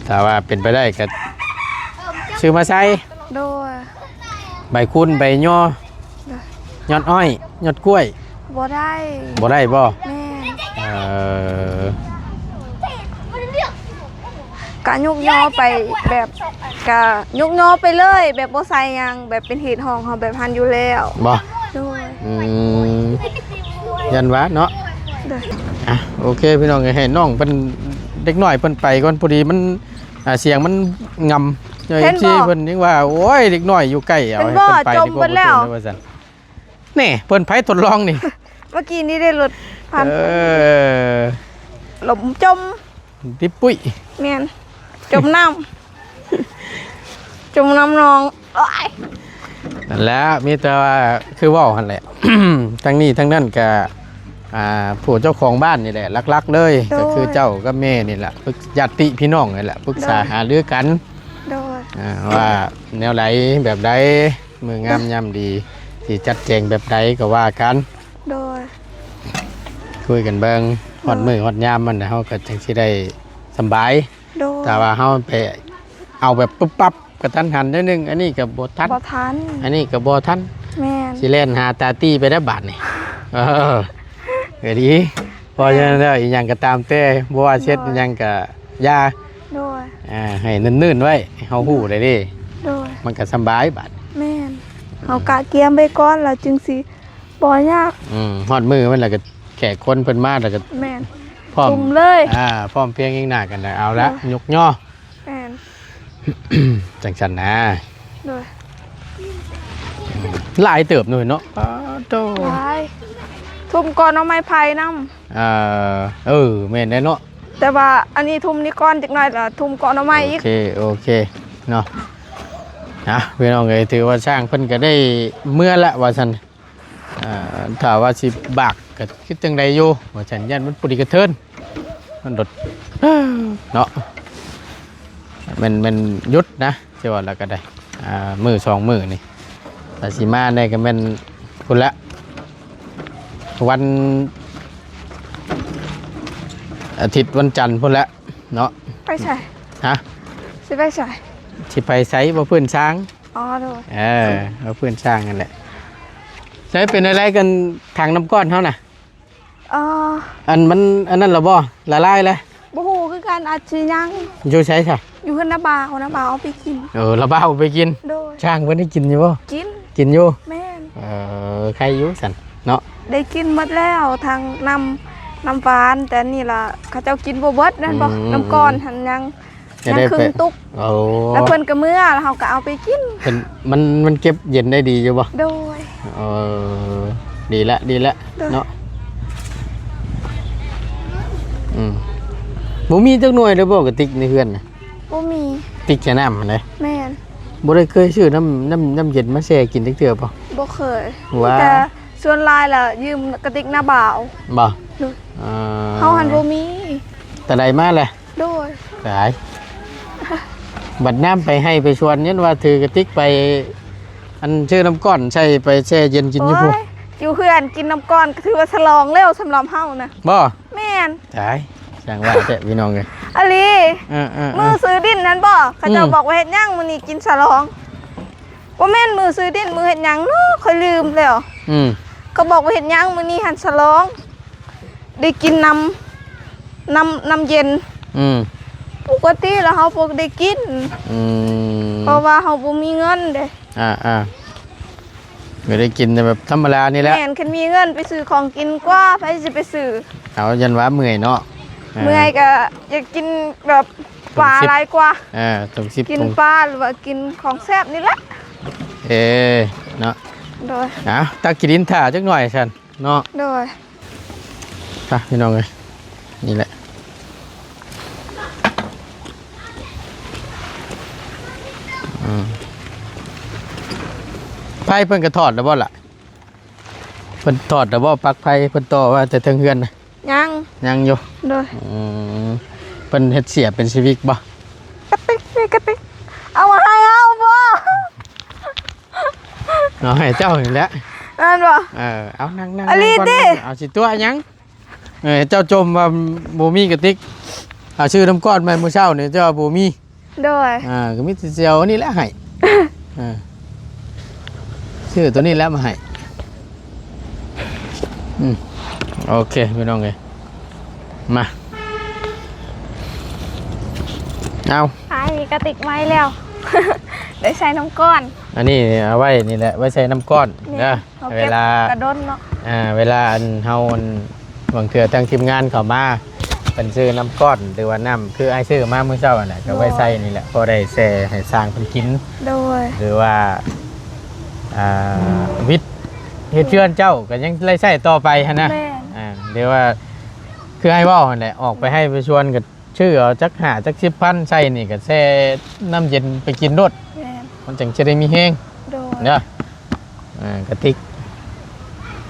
ຖ້າວ່າເປັນໄປໄດ້ກໍຊື້ມາໃສ່ ໂດຍ ໃບຄູນ ໃບຍໍ ໂດຍ ຍອດອ້ອຍ ຍອດກ້ວຍ ບໍ່ໄດ້ ບໍ່ໄດ້ບໍ່? ແມ່ນ ເອີ ກະຍຸກຍໍໄປແບບ ກະຍຸກຍໍໄປເລີຍ ແບບບໍ່ໃສ່ຫຍັງ ແບບເປັນຮີດຮ່ອງເຮົາແບບຫັ້ນຢູ່ແລ້ວ ບໍ່? ໂດຍ ອືມ ຢ້ານວ່າເນາະ ໂດຍ ອ່ະ ໂອເຄ ພີ່ນ້ອງເອີຍ ໃຫ້ນ້ອງເພິ່ນ ເດັກນ້ອຍເພິ່ນໄປກ່ອນ ພໍດີມັນ ອ່າ ສຽງມັນງຳ ເຫັນບໍ່ ເອັຟຊີເພິ່ນຍັງວ່າ ໂອ້ຍ ເດັກນ້ອຍຢູ່ໃກ້ ເອົາໃຫ້ເພິ່ນໄປ ເຫັນບໍ່ ຈົມເບິດແລ້ວ ວ່າຊັ້ນ ນີ້ເພິ່ນໄປທົດລອງນີ້ ເມື່ອກີ້ນີ້ໄດ້ລົດຜ່ານ ເອີ ລົມຈົມ ຕິດປຸ້ຍ ແມ່ນ ຈົມນ້ຳ ຈົມນ້ຳໜອງ ໂອ້ຍ ນັ້ນແຫຼະ ມີແຕ່ວ່າຄືເວົ້າຫັ້ນແຫຼະ ທັງນີ້ທັງນັ້ນກະ ອ່າ ຜູ້ເຈົ້າຂອງບ້ານນີ້ແຫຼະ ຫຼັກໆເລີຍ ໂດຍ ກໍຄືເຈົ້າກັບແມ່ນີ້ແຫຼະ ປຶກ ຍາດຕິພີ່ນ້ອງນີ້ແຫຼະ ປຶກສາ ໂດຍ ຫາລືກັນ ໂດຍ ອ່າ ວ່າແນວໃດແບບໃດ ມື້ງາມຍາມດີ ຊິຈັດແຈງແບບໃດກໍວ່າກັນ ໂດຍ ຄຸຍກັນເບິ່ງ ໂດຍ ຮອດມື້ຮອດຍາມມັນ ເຮົາກໍຈັ່ງຊິໄດ້ສຳບາຍ ໂດຍ ຖ້າວ່າເຮົາໄປເອົາແບບປຶບປັບກະທັນຫັນໜ້ອຍໜຶ່ງ ອັນນີ້ກໍບໍ່ທັນ ບໍ່ທັນ ອັນນີ້ກໍບໍ່ທັນ ແມ່ນ ຊິແລ່ນຫາຕາຕີ້ໄປໄດ້ບາດນີ້ ເອີ ກໍດີ ເພາະ ແມ່ນ ສະນັ້ນແລ້ວ ອີ່ຫຍັງກໍຕາມແຕ່ ບໍ່ວ່າເຮັດ ໂດຍ ອີ່ຫຍັງກໍຢ່າ ໂດຍ ອ່າ ໃຫ້ເນີນໆໄວ້ ເຮົາຮູ້ແລ້ວເດ້ ໂດຍ ມັນກໍສຳບາຍບາດ ແມ່ນ ເຮົາກະກຽມໄວ້ກ່ອນ ແລ້ວຈຶ່ງຊິບໍ່ຍາກ ອືມ ຮອດມື້ມັນແລ້ວກໍແຂກຄົນເພິ່ນມາແລ້ວກໍ ແມ່ນ ພ້ອມ ຈຸ່ມເລີຍ ອ່າ ພ້ອມພຽງອີງໜ້າກັນແລ້ວ ເອົາລະ ໂດຍ ຍົກຍໍ ແມ່ນ ຈັ່ງຊັ້ນນະ ໂດຍ ຫຼາຍເຕີບເນາະ ເນາະ ປາໂຕ ຫຼາຍ ທຸ່ມກອໜໍ່ໄມ້ໄຜ່ນຳ ເອີ ເອີ ແມ່ນແລ້ວເນາະ ແຕ່ວ່າອັນນີ້ທຸ່ມນີ້ກ່ອນຈັກໜ້ອຍລະທຸ່ມກອໜໍ່ໄມ້ອີກ ໂອເຄ ໂອເຄເນາະ ອ່ະ ພີ່ນ້ອງເອີຍ ຖືວ່າຊ່າງເພິ່ນກໍໄດ້ເມືອລະວ່າຊັ້ນ ອ່າ ຖ້າວ່າຊິບາກກໍຄືຈັ່ງໃດຢູ່ ວ່າຊັ້ນ ຢ້ານມັນບໍ່ດີກະເທີນ ມັນໂດດ ເນາະ ແມ່ນ ແມ່ນຢຸດນະ ຊິວ່າແລ້ວກໍໄດ້ ອ່າ ມື້ສອງມື້ນີ້ ຖ້າຊິມາແດ່ກໍແມ່ນພຸ້ນແຫຼະ ວັນອາທິດວັນຈັນພຸ້ນແຫຼະເນາະ ໄປໃສ? ຮະ? ຊິໄປໃສ? ຊິໄປໃສ? ບໍ່ພື້ນຊ້າງ ອໍ ໂດຍ ເອີ ເອົາພື້ນຊ້າງນັ້ນແຫຼະ ໃຊ້ເປັນໄດ້ກັນຖັງນ້ຳກ້ອນເຮົານະ ເອີ ອັນມັນ ອັນນັ້ນລະບໍ່ ລະລາຍລະ ບໍ່ຮູ້ຄືກັນ ອາດຊິຍັງ ຢູ່ໃສຊະ ຢູ່ເຮືອນນ້າບ່າວ ນ້າບ່າວເອົາໄປກິນ ເອີ ລະບ່າວເອົາໄປກິນ ໂດຍ ຊ້າງເພິ່ນໄດ້ກິນຢູ່ບໍ່ ກິນ ກິນຢູ່ ແມ່ນ ເອີ ໄຄຢູ່ຊັ້ນເນາະ ໄດ້ກິນໝົດແລ້ວ ທັງນ້ຳ ນ້ຳຫວານ ແຕ່ນີ້ລະເຂົາເຈົ້າກິນບໍ່ເບິດແມ່ນບໍ່ ອືມ ນ້ຳກ້ອນຫັ້ນຍັງ ຍັງເຄິ່ງຕຸກ ໂອ້ ແລ້ວເພິ່ນກໍເມືອ ແລ້ວເຮົາກໍເອົາໄປກິນ ເພິ່ນ ມັນ ມັນເກັບເຢັນໄດ້ດີຢູ່ບໍ່? ໂດຍ ເອີ ດີລະ ດີລະ ໂດຍ ເນາະ ອືມ ບໍ່ມີຈັກໜ່ວຍເລີຍບໍ່ ກະຕິກໃນເຮືອນນະ? ບໍ່ມີ ຕິກແຊ່ນ້ຳຫັ້ນເດ້ ແມ່ນ ບໍ່ໄດ້ເຄີຍຊື້ນ້ຳ ນ້ຳ ນ້ຳເຢັນມາແຊ່ກິນຈັກເທື່ອບໍ່? ບໍ່ເຄີຍ ວ່າ ມີແຕ່ສ່ວນຫຼາຍລະຢືມກະຕິກນ້າບ່າວ ບໍ່? ໂດຍ ເອີ ເຮົາຫັ້ນບໍ່ມີ ແຕ່ໃດມາແຫຼະ ໂດຍ ຕາຍ ບັດຍາມໄປໄຮ່ໄປສວນ ຍັງວ່າຖືກະຕິກໄປ ອັນ ຊື້ນ້ຳກ້ອນໃສ່ໄປແຊ່ເຢັນກິນຢູ່ພຸ້ນ. ໂອ້ຍ ຢູ່ເຮືອນກິນນ້ຳກ້ອນກໍຖືວ່າສະຫຼອງແລ້ວສຳລັບເຮົານະ. ບໍ່? ແມ່ນ. ຕາຍ ຊ່າງວ່າແທ້ພີ່ນ້ອງເອີຍ. ອີ່ຫຼີ. ເອີໆໆ ມື້ຊື້ດິນນັ້ນບໍ່? ເຂົາເຈົ້າ ອືມ ບອກວ່າເຮັດຫຍັງມື້ນີ້ກິນສະຫຼອງ. ບໍ່ແມ່ນມື້ຊື້ດິນ ມື້ເຮັດຫຍັງເນາະ ຂ້ອຍລືມແລ້ວ. ອືມ ເຂົາບອກວ່າເຮັດຫຍັງມື້ນີ້ຫັ້ນ ສະຫຼອງ ໄດ້ກິນນ້ຳ ນ້ຳ ນ້ຳເຢັນ. ອືມ ປົກກະຕິແລ້ວເຮົາບໍ່ໄດ້ກິນ. ອືມ ເພາະວ່າເຮົາບໍ່ມີເງິນເດ້. ອ່າໆ ກໍໄດ້ກິນແຕ່ແບບທຳມະດານີ້ແຫຼະ. ແມ່ນ ຄັນມີເງິນໄປຊື້ຂອງກິນກວ່າ ໃຜຊິໄປຊື້. ເອົາ ຢ້ານວ່າເມື່ອຍເນາະ. ເອີ ເມື່ອຍກໍຢາກກິນແບບປາຫຼາຍກວ່າ. ເອີ ຖົງສິບ ກິນປາ ຫຼືວ່າກິນຂອງແຊບນີ້ແຫຼະ. ເອີ ເນາະ. ໂດຍ. ເອົາ ຕັກຂີ້ດິນຖ້າຈັກໜ່ອຍຊັ້ນເນາະ. ໂດຍ. ໄປພີ່ນ້ອງເອີຍ ນີ້ແຫຼະ. ອືມ ໄຟເພິ່ນກໍຖອດແລ້ວບໍ່ລະ? ເພິ່ນຖອດແລ້ວບໍ່? ປັກໄຟເພິ່ນຕໍ່ວ່າແຕ່ເທິງເຮືອນນະ. ຍັງ ຍັງຢູ່. ໂດຍ. ອືມ ເພິ່ນເຮັດເສຍເປັນຊີວິກບໍ່? ກະຕິກ ກະຕິກ ເອົາມາໃຫ້ເຮົາບໍ່? ເອົາໃຫ້ເຈົ້ານີ້ແຫຼະ. ແມ່ນບໍ່? ເອີ ເອົານັ່ງໆ ອີ່ຫຼີຕິ ເອົາຊິຕົວະຫຍັງ? ເອີ ເຈົ້າຈົ່ມວ່າບໍ່ມີກະຕິກ ເອົາຊື້ນ້ຳກ້ອນມາມື້ເຊົ້ານີ້ ເຈົ້າວ່າບໍ່ມີ. ໂດຍ. ອ່າ ກໍມີແຕ່ຊິເອົາອັນນີ້ແຫຼະໃຫ້. ເອີ ຊື້ໂຕນີ້ແຫຼະມາໃຫ້. ອືມ ໂອເຄພີ່ນ້ອງເອີຍ ມາ ເອົາ ອ້າຍມີກະຕິກໃໝ່ແລ້ວ ໄດ້ໃສ່ນ້ຳກ້ອນ. ອັນນີ້ເອົາໄວ້ນີ້ແຫຼະ ໄວ້ໃສ່ນ້ຳກ້ອນເດີ. ເຮົາເກັບ ເວລາ ກະດົນເນາະ. ອ່າ ເວລາອັນເຮົາອັນ ບາງເທື່ອທາງທີມງານເຂົາມາ ເພິ່ນຊື້ນ້ຳກ້ອນ ຫຼືວ່ານ້ຳ ຄືອ້າຍຊື້ມາມື້ເຊົ້າຫັ້ນແຫຼະ ກໍໄວ້ໃສ່ນີ້ແຫຼະ ພໍໄດ້ແຊ່ໃຫ້ຊ່າງເພິ່ນກິນ. ໂດຍ. ຫຼືວ່າ ອ່າ ວິດເຮັດເຮືອນເຈົ້າກໍຍັງໄດ້ໃຊ້ຕໍ່ໄປຫັ້ນນະ. ແມ່ນ. ອ່າ ຫຼືວ່າຄືອ້າຍເວົ້າຫັ້ນແຫຼະ ອອກໄປໄຮ່ໄປສວນກໍ ຊື້ເອົາຈັກຫ້າຈັກສິບພັນໃສ່ນີ້ ກໍແຊ່ນ້ຳເຢັນໄປກິນໂລດ. ແມ່ນ. ມັນຈັ່ງຈະໄດ້ມີແຮງ. ໂດຍ. ເດີ ອ່າ ກະຕິກ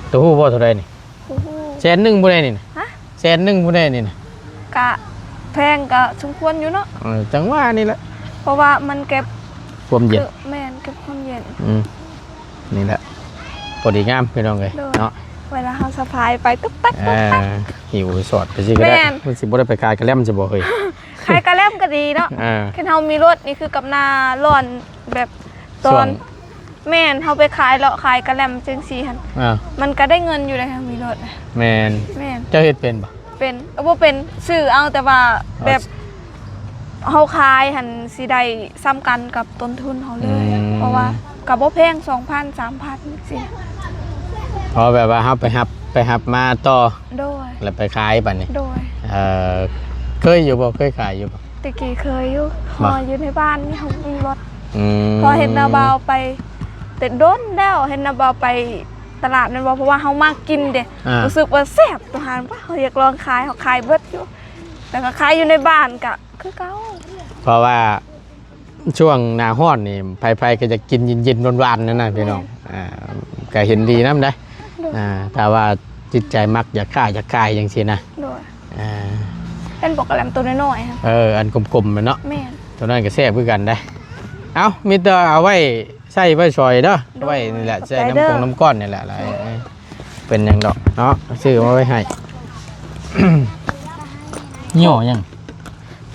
ໂຕຮູ້ບໍ່ເທົ່າໃດນີ້? ໂອ້ໂຫ ແສນໜຶ່ງຜູ້ໃດນີ້ນະ? ຮະ? ແສນໜຶ່ງຜູ້ໃດນີ້ນະ? ກະແພງ ກະສົມຄວນຢູ່ເນາະ. ເອີ ຈັ່ງວ່ານີ້ແຫຼະ ເພາະວ່າມັນເກັບຄວາມເຢັນ. ແມ່ນ ເກັບຄວາມເຢັນ. ອືມ. ນີ້ແຫຼະ ພໍດີງາມພີ່ນ້ອງເອີຍ. ໂດຍ. ເນາະ ເວລາເຮົາສະພາຍໄປຕຸກຕັກ ຕຸກຕັກ ເອີ ຫິວສອດໄປຊິກໍໄດ້. ແມ່ນ. ມັນຊິບໍ່ໄດ້ໄປຂາຍກະແລັມຊິບໍ່ເຮີ້ຍ? ຂາຍກະແລັມກໍດີເນາະ. ເອີ ຄັນເຮົາມີລົດນີ້ຄືກັບໜ້າຮ້ອນແບບຕອນ ຊ່ວງ ແມ່ນ ເຮົາໄປຂາຍ ເລາະຂາຍກະແລັມຈັ່ງຊີ້ຫັ້ນ. ເອີ ມັນກໍໄດ້ເງິນຢູ່ເດ້ ເຮົາມີລົດ. ແມ່ນ. ແມ່ນ. ເຈົ້າເຮັດເປັນບໍ່? ເປັນ ເອີ ບໍ່ເປັນ ຊື້ເອົາ ແຕ່ວ່າແບບ ເຮົາຂາຍຫັ້ນຊິໄດ້ສ່ຳກັນກັບຕົ້ນທຶນເຮົາເລີຍ. ອືມ. ເພາະວ່າກໍບໍ່ແພງ ສອງພັນ ສາມພັນ ຈັ່ງຊີ້. ເພາະແບບວ່າເຮົາໄປຮັບ ໄປຮັບມາຕໍ່. ໂດຍ. ແລ້ວໄປຂາຍບັດນີ້. ໂດຍ. ເອີ ເຄີຍຢູ່ບໍ່? ເຄີຍຂາຍຢູ່ບໍ່? ແຕ່ກີ້ເຄີຍຢູ່. ບໍ່? ເພາະຢູ່ໃນບ້ານນີ້ເຮົາມີລົດ. ອືມ. ເພາະເຫັນນ້າບ່າວໄປ ແຕ່ດົນແລ້ວ ເຫັນນ້າບ່າວໄປຕະຫຼາດແມ່ນບໍ່? ເພາະວ່າເຮົາມັກກິນເດ້. ອ່າ. ຮູ້ສຶກວ່າແຊບ ໂຕຫັ້ນ ເຮົາຢາກລອງຂາຍ ເຮົາຂາຍເບິດຢູ່. ແລ້ວກໍຂາຍຢູ່ໃນບ້ານກໍຄືເກົ່າ. ເພາະວ່າຊ່ວງໜ້າຮ້ອນນີ້ ໃຜໆກໍຢາກກິນເຢັນໆ ຫວານໆ ນັ້ນນະ ພີ່ນ້ອງ. ແມ່ນ. ອ່າ ກໍເຫັນດີນຳໄດ໋. ໂດຍ. ອ່າ ຖ້າວ່າຈິດໃຈມັກ ຢາກຄ້າຢາກຂາຍຈັ່ງຊີ້ນະ. ໂດຍ. ອ່າ ເຫັນບໍ່ ກະແລັມໂຕນ້ອຍໆ ຫັ້ນ. ເອີ ອັນກົມໆ ແມ່ນເນາະ. ແມ່ນ. ໂຕນັ້ນກໍແຊບຄືກັນໄດ໋. ເອົ້າ ມີແຕ່ເອົາໄວ້ໃຊ້ໄວ້ສອຍເດີ. ໂດຍ. ໄວ້ນີ້ແຫຼະ ໃສ່ນ້ຳກົງນ້ຳກ້ອນນີ້ແຫຼະ. ໂດຍ. ເປັນຫຍັງດອກເນາະ ຊື້ມາໄວ້ໃຫ້. ຫຍໍ້ຫຍັງ?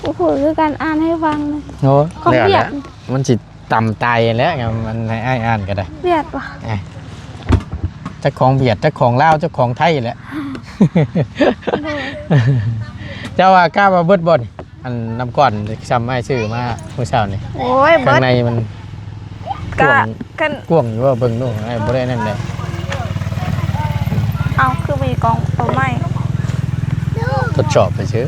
ບໍ່ຮູ້ຄືກັນ ອ່ານໃຫ້ຟັງ. ໂອ້ ຂອງຫວຽດ ມັນຊິຕຳຕາຍແຫຼະ ມັນໃຫ້ອ້າຍອ່ານກໍໄດ້. ຫວຽດບໍ່? ເອີ ຈັກຂອງຫວຽດ ຈັກຂອງລາວ ຈັກຂອງໄທແຫຼະ. ໂດຍ. ເຈົ້າວ່າກ້າວ່າເບິດບໍ່ນີ້? ອັນນ້ຳກ້ອນຊ່ຳອ້າຍຊື້ມາມື້ເຊົ້ານີ້. ໂອ້ຍ ເບິດ. ຂ້າງໃນມັນກະ ກວ້າງ ຄັນ ກວ້າງຢູ່ວ່າ ເບິ່ງດູ ອ້າຍບໍ່ໄດ້ນັ້ນແຫຼະ. ເອົ້າ ຄືມີກ່ອງໂຕໃໝ່ ທົດສອບໄປຊື່.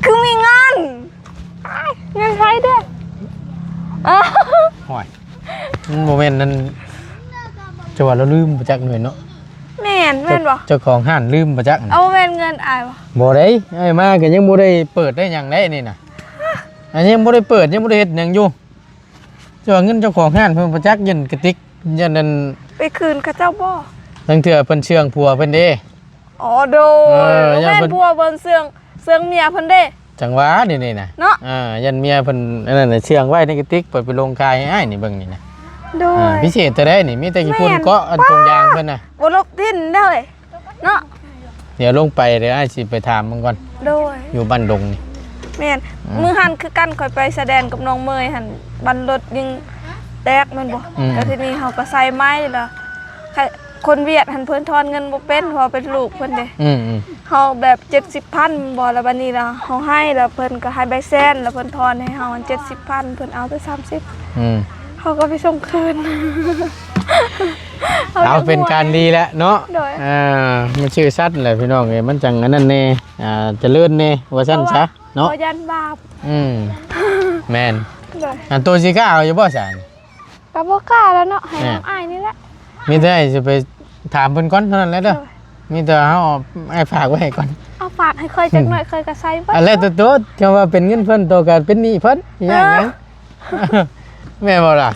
ຄືມີເງິນ ເງິນໃຜເດ້? ໂອ້ຍ ມັນບໍ່ແມ່ນນັ້ນ ຈະວ່າລາວລືມບໍ່ຈັກແມ່ນເນາະ. ແມ່ນ ແມ່ນບໍ່? ເຈົ້າ ເຈົ້າຂອງຮ້ານລືມບໍ່ຈັກ. ເອົາ ບໍ່ແມ່ນເງິນອ້າຍບໍ່? ບໍ່ໄດ້ ອ້າຍມາກໍຍັງບໍ່ໄດ້ເປີດໄດ້ຫຍັງໄດ້ນີ້ນະ. ອ້າຍຍັງບໍ່ໄດ້ເປີດ ຍັງບໍ່ໄດ້ເຮັດຫຍັງຢູ່. ຈະວ່າເງິນເຈົ້າຂອງຮ້ານເພິ່ນບໍ່ຈັກ ຢ້ານກະຕິກ ຢ້ານນັ້ນ ໄປຄືນເຂົາເຈົ້າບໍ່? ລາງເທື່ອເພິ່ນເຊື່ອງຜົວເພິ່ນເດ້. ອໍ ໂດຍ ເອີ ຢ້ານເພິ່ນ ແມ່ນຜົວເພິ່ນເຊື່ອງ ເຊື່ອງເມຍເພິ່ນເດ້. ຈັ່ງຫວານີ້ນີ້ນະ ເນາະ ອ່າ ຢ້ານເມຍເພິ່ນອັນນັ້ນນະ ເຊື່ອງໄວ້ໃນກະຕິກ ໄປ ໄປລົງຂາຍໃຫ້ອ້າຍນີ້ເບິ່ງນີ້ນະ. ໂດຍ ອ່າ ພິເສດແທ້ໃດນີ້ ມີແຕ່ຂີ້ຝຸ່ນເກາະອັນ ໂດຍ ຖົງຢາງເພິ່ນນະ ບໍ່ລົບດິນເດ້ເນາະ. ດຽວລົງໄປ ດຽວອ້າຍຊິໄປຖາມເບິ່ງກ່ອນ. ໂດຍ ຢູ່ບ້ານດົງນີ້ ແມ່ນ ອືມ ມື້ຫັ້ນຄືກັນ ຂ້ອຍໄປສະແດງກັບນ້ອງເມຍຫັ້ນ ບັນລົດຍິງແຕກແມ່ນບໍ່? ອືມ ແລ້ວທີນີ້ເຮົາກໍໃສ່ໃໝ່ລະ ຄົນຫວຽດຫັ້ນເພິ່ນທອນເງິນບໍ່ເປັນ ເພາະວ່າເປັນລູກເພິ່ນເດ້. ອືມໆ ເຮົາແບບເຈັດສິບພັນແມ່ນບໍ່? ແລ້ວບັດນີ້ລະເຮົາໃຫ້ ແລ້ວເພິ່ນກໍໃຫ້ໃບແສນ ແລ້ວເພິ່ນທອນໃຫ້ເຮົາເຈັດສິບພັນ ເພິ່ນເອົາແຕ່ສາມສິບ. ອືມ ເຮົາກໍໄປສົ່ງຄືນ. ເອົາ ເອົາເປັນການດີແຫຼະເນາະ. ໂດຍ ອ່າ ມັນຊື່ສັດແຫຼະພີ່ນ້ອງເອີຍ ມັນຈັ່ງອັນນັ້ນແດ່ ອ່າ ຈະເລີນແດ່ວ່າຊັ້ນຊະເນາະ ບໍ່ຢ້ານບາບ. ອືມ ແມ່ນ. ໂດຍ ອັນໂຕຊິກ້າເອົາຢູ່ບໍ່ຊະ? ກໍບໍ່ກ້າແລ້ວເນາະ ໃຫ້ນ້ອງອ້າຍນີ້ແຫຼະ. ມີແຕ່ອ້າຍຊິໄປຖາມເພິ່ນກ່ອນເທົ່ານັ້ນແຫຼະເດີ. ໂດຍ ມີແຕ່ເຮົາ ອ້າຍຝາກໄວ້ໃຫ້ກ່ອນ. ເອົາຝາກໃຫ້ຂ້ອຍຈັກໜ້ອຍ ຂ້ອຍກໍໃຊ້ເບິດ. ອັນແລກໂຕໆ ຄຳວ່າເປັນເງິນເພິ່ນ ໂຕກໍເປັນໜີ້ເພິ່ນ ອີຫຍັງຫຍັງ. ແມ່ນບໍ່ລະ?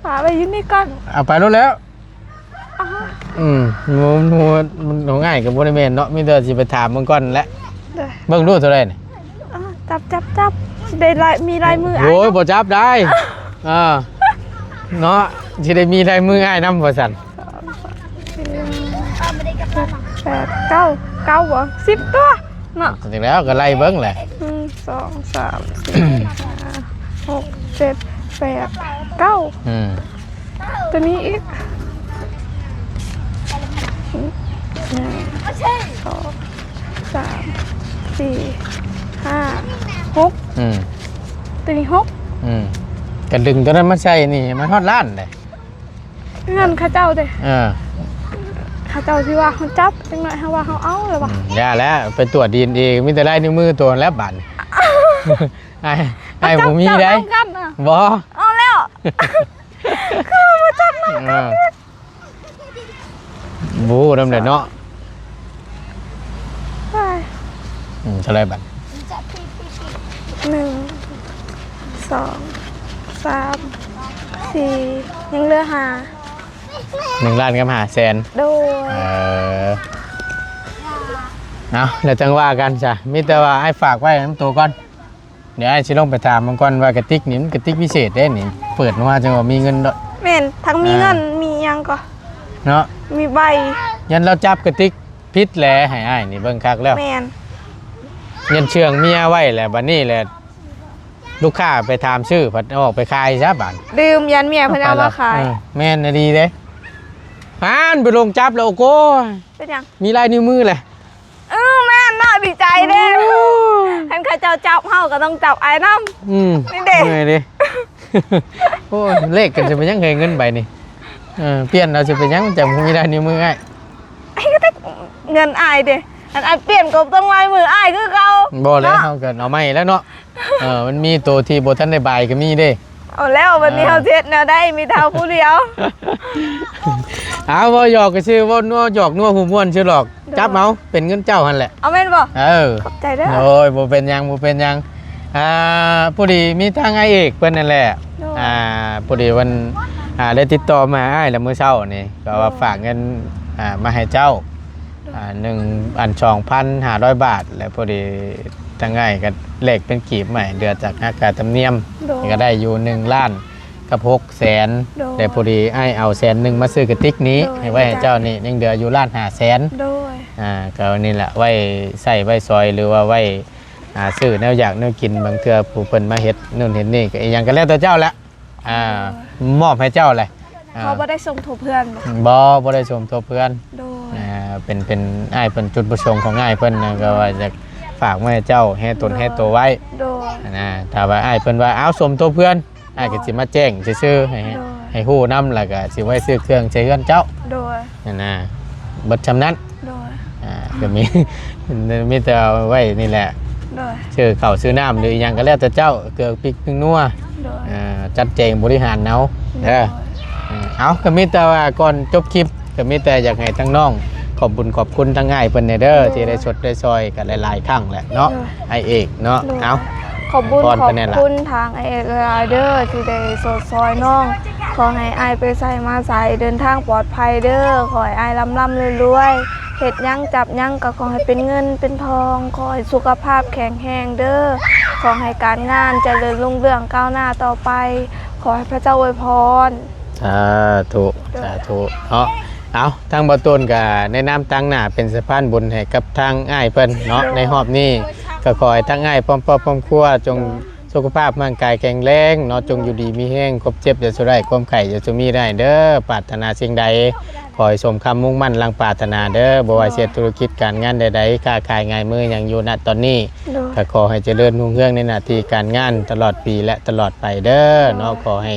ຝາກໄວ້ຢູ່ນີ້ກ່ອນ ເອົາໄປໂລດແລ້ວ. ອືມ ມັນ ມັນ ມັນຂອງອ້າຍກໍບໍ່ໄດ້ແມ່ນເນາະ ມີແຕ່ຊິໄປຖາມເບິ່ງກ່ອນແຫຼະ. ໂດຍ ເບິ່ງດູເທົ່າໃດນີ້. ອ່າ ຈັບ ຈັບ ຈັບ ຊິໄດ້ລາຍ ມີລາຍມືອ້າຍ. ໂອ້ຍ ບໍ່ຈັບໄດ້. ອ່າ ເນາະ ຊິໄດ້ມີລາຍມືອ້າຍນຳວ່າຊັ້ນ. ແປດ ເກົ້າ ເກົ້າບໍ່ ສິບຕົວເນາະ. ຈັ່ງແລ້ວກໍໄລ່ເບິ່ງແຫຼະ ໜຶ່ງ ສອງ ສາມ ສີ່ ຫ້າ ຫົກ ເຈັດ ແປດ ເກົ້າ. ອືມ ຕົວນີ້ອີກ ໜຶ່ງ ສອງ ສາມ ສີ່ ຫ້າ ຫົກ. ອືມ ຕົວນີ້ຫົກ. ອືມ ກະດຶງຕົວນັ້ນມາໃສ່ນີ້ ມັນຮອດລ້ານເດ້. ເງິນເຂົາເຈົ້າເດ້. ເອີ ເຂົາເຈົ້າຊິວ່າເຮົາຈັບ ຈັກໜ້ອຍເຮົາວ່າເຮົາເອົາແລ້ວວ່າ. ອືມ ຢ່າແລ້ວ ໄປກວດດີເອັນເອ ມີແຕ່ລາຍນິ້ວມືໂຕຫັ້ນແຫຼະບາດນີ້. ອ້າຍ ອ້າຍບໍ່ມີໄດ໋. ບໍ່ ເອົາແລ້ວ ຄືບໍ່ຈັບນຳກັນ. ເອີ ບໍ່ຮູ້ນຳແຫຼະເນາະ. ອືມ ເທົ່າໃດບັດ? ໜຶ່ງ ສອງ ສາມ ສີ່ ຍັງເຫຼືອຫ້າ. ໜຶ່ງລ້ານກັບຫ້າແສນ. ໂດຍ ເອີ ເອົາ ແລ້ວຈັ່ງວ່າກັນຊະ ມີແຕ່ວ່າອ້າຍຝາກໄວ້ນຳໂຕກ່ອນ. ດຽວອ້າຍຊິລົງໄປຖາມມັນກ່ອນວ່າກະຕິກນີ້ມັນກະຕິກພິເສດເດ້ນີ້ ເປີດມາຈັ່ງວ່າມີເງິນໂດດ. ແມ່ນ ທັງມີເງິນ ອ່າ ມີຫຍັງກໍເນາະ ມີໃບ. ຢ້ານລາວຈັບກະຕິກຜິດແຫຼະ ໃຫ້ອ້າຍນີ້ເບິ່ງຄັກແລ້ວ. ແມ່ນ ຢ້ານເຊື່ອງເມຍໄວ້ແຫຼະ ບັດນີ້ແຫຼະ ລູກຄ້າໄປຖາມຊື້ ພັດເອົາອອກໄປຂາຍຊະບາດ. ລືມ ຢ້ານເມຍເພິ່ນເອົາມາຂາຍ. ເອີ ແມ່ນອີ່ຫຼີເດ້. ປານ ໄປລົງຈັບແລ້ວ ໂອ້ໂກຍ ເປັນຫຍັງ? ມີລາຍນິ້ວມືແຫຼະ. ເອີ ແມ່ນເນາະ ດີໃຈເດ້. ໂອ້ ຄັນເຂົາເຈົ້າຈັບເຮົາກໍຕ້ອງຈັບອ້າຍນຳ. ອືມ ນີ້ເດ້ ເມື່ອຍເດ້. ໂອ້ຍ ແລກກັນຊິເປັນຫຍັງເຮີ້ຍ ເງິນໃບນີ້? ເອີ ປ່ຽນເອົາຊິເປັນຫຍັງ ຈັ່ງບໍ່ມີລາຍນິ້ວມືອ້າຍ? ອ້າຍກໍໄດ້ເງິນອ້າຍເດ້. ອັນອ້າຍປ່ຽນກໍຕ້ອງລາຍມືອ້າຍຄືເກົ່າ. ບໍ່ແລ້ວ ເນາະ ເຮົາກໍເອົາໃໝ່ແລ້ວເນາະ. ເອີ ມັນມີໂຕທີ່ບໍ່ທັນໄດ້ບາຍກໍມີເດ້. ເອົາແລ້ວ ບັດນີ້ ເອີ ເຮົາຊິເຮັດແນວໃດ? ມີເທົ່າຜູ້ດຽວ. ເອົາ ເວົ້າຫຍອກກໍຊື່ ເວົ້ານົວ ຫຍອກນົວຫົວມ່ວນຊື່ດອກ. ໂດຍ ຈັບເອົາ ເປັນເງິນເຈົ້າຫັ້ນແຫຼະ. ເອົາແມ່ນບໍ່? ເອີ ຂອບໃຈເດີ. ໂອ້ຍ ບໍ່ເປັນຫຍັງ ບໍ່ເປັນຫຍັງ. ອ່າ ພໍດີມີທາງອ້າຍເອກເພິ່ນນັ້ນແຫຼະ. ໂດຍ ອ່າ ພໍດີເພິ່ນ ອ່າ ໄດ້ຕິດຕໍ່ມາຫາອ້າຍແລ້ວມື້ເຊົ້ານີ້ ກໍວ່າ ໂດຍ ຝາກເງິນ ອ່າ ມາໃຫ້ເຈົ້າ. ໂດຍ ອ່າ ໜຶ່ງ ອັນ ສອງພັນຫ້າຮ້ອຍບາດ ແລ້ວພໍດີທາງອ້າຍກໍແລກເປັນກີບໃໝ່ ເຫຼືອຈາກຫັກຄ່າທຳນຽມ. ໂດຍ ກໍໄດ້ຢູ່ໜຶ່ງລ້ານກັບຫົກແສນ. ໂດຍ ແລ້ວພໍດີອ້າຍເອົາແສນໜຶ່ງມາຊື້ກະຕິກນີ້ ໂດຍ ໃຫ້ໄວ້ໃຫ້ເຈົ້ານີ້ ຍັງເຫຼືອຢູ່ລ້ານຫ້າແສນ. ໂດຍ ອ່າ ກໍນີ້ແຫຼະ ໄວ້ໃຊ້ໄວ້ສອຍ ຫຼືວ່າໄວ້ ອ່າ ຊື້ແນວຢາກແນວກິນ ບາງເທື່ອຜູ້ເພິ່ນມາເຮັດໂນ່ນເຮັດນີ້ ກໍອີ່ຫຍັງກໍແລ້ວແຕ່ເຈົ້າແຫຼະ. ອ່າ ໂດຍ ມອບໃຫ້ເຈົ້າແຫຼະ. ອ່າ ເຂົາບໍ່ໄດ້ສົມທົບເພື່ອນບໍ່? ບໍ່ ບໍ່ໄດ້ສົມທົບເພື່ອນ. ໂດຍ ອ່າ ເປັນ ເປັນອ້າຍເພິ່ນ ຈຸດປະສົງຂອງອ້າຍເພິ່ນນະ ກໍວ່າຈະຝາກມາໃຫ້ເຈົ້າແຮ່ຕົນແຮ່ໂຕໄວ້. ໂດຍ ນະ ຖ້າວ່າອ້າຍເພິ່ນວ່າ ເອົາ ສົມທົບເພື່ອນ ອ້າຍກໍຊິມາແຈ້ງຊື່ໆ ໃຫ້ ໂດຍ ໃຫ້ຮູ້ນຳ ແລ້ວກໍຊິໄວ້ຊື້ເຄື່ອງໃຊ້ເຮືອນເຈົ້າ. ໂດຍ ນັ້ນນະ ເບິດຊ່ຳນັ້ນ. ໂດຍ ອ່າ ກໍມີ ມີແຕ່ເອົາໄວ້ນີ້ແຫຼະ. ໂດຍ ຊື້ເຂົ້າຊື້ນ້ຳ ຫຼືອີ່ຫຍັງກໍແລ້ວແຕ່ເຈົ້າ ເກືອປິກພິງນົວ. ໂດຍ ອ່າ ຈັດແຈງບໍລິຫານເອົາເດີ. ໂດຍ ເອົາ ກໍມີແຕ່ວ່າກ່ອນຈົບຄລິບ ກໍມີແຕ່ຢາກໃຫ້ທາງນ້ອງຂອບບຸນຂອບຄຸນທາງອ້າຍເພິ່ນແດ່ເດີ ໂດຍ ທີ່ໄດ້ຊົດໄດ້ຊ່ອຍກັນຫຼາຍໆຄັ້ງແຫຼະເນາະ. ໂດຍ ອ້າຍເອກເນາະ. ໂດຍ ເອົາ ຂອບບຸນຂອບຄຸນທາງອ້າຍເອກຫຼາຍໆເດີ ທີ່ໄດ້ຊົດຊ່ອຍນ້ອງ ຂໍໃຫ້ອ້າຍໄປໃສມາໃສເດີນທາງປອດໄພເດີ. ຂໍໃຫ້ອ້າຍລ່ຳໆລວຍໆ ເຮັດຫຍັງຈັບຫຍັງກໍຂໍໃຫ້ເປັນເງິນເປັນທອງ. ຂໍໃຫ້ສຸຂະພາບແຂງແຮງເດີ. ຂໍໃຫ້ການງານຈະເລີນຮຸ່ງເຮືອງກ້າວໜ້າຕໍ່ໄປ. ຂໍໃຫ້ພະເຈົ້າອວຍພອນ. ສາທຸ ສາທຸເນາະ. ເອົາ ທາງບ່າວໂຕນກໍໃນນາມຕາງໜ້າເປັນສະພານບຸນໃຫ້ກັບທາງອ້າຍເພິ່ນເນາະ ໃນຮອບນີ້ ກໍຂໍໃຫ້ທາງອ້າຍພ້ອມຄອບພ້ອມຄົວຈົ່ງ ສຸຂະພາບຮ່າງກາຍແຂງແຮງເນາະ, ຈົ່ງຢູ່ດີມີແຮງ, ຄວາມເຈັບຢ່າສູ່ໄດ້, ຄວາມໄຂ້ຢ່າສູ່ມີໄດ້ເດີ. ປາດຖະໜາສິ່ງໃດ ຂໍໃຫ້ສົມຄຳມຸ່ງໝັ້ນດັ່ງປາດຖະໜາເດີ. ບໍ່ວ່າຊິເຮັດທຸລະກິດການງານໃດໆ, ຄ້າຂາຍງານມືຫຍັງຢູ່ນະຕອນນີ້ ໂດຍ ກໍຂໍໃຫ້ຈະເລີນຮຸ່ງເຮືອງໃນໜ້າທີ່ການງານຕະຫຼອດປີ ແລະ ຕະຫຼອດໄປເດີເນາະ. ໂດຍ ຂໍໃຫ້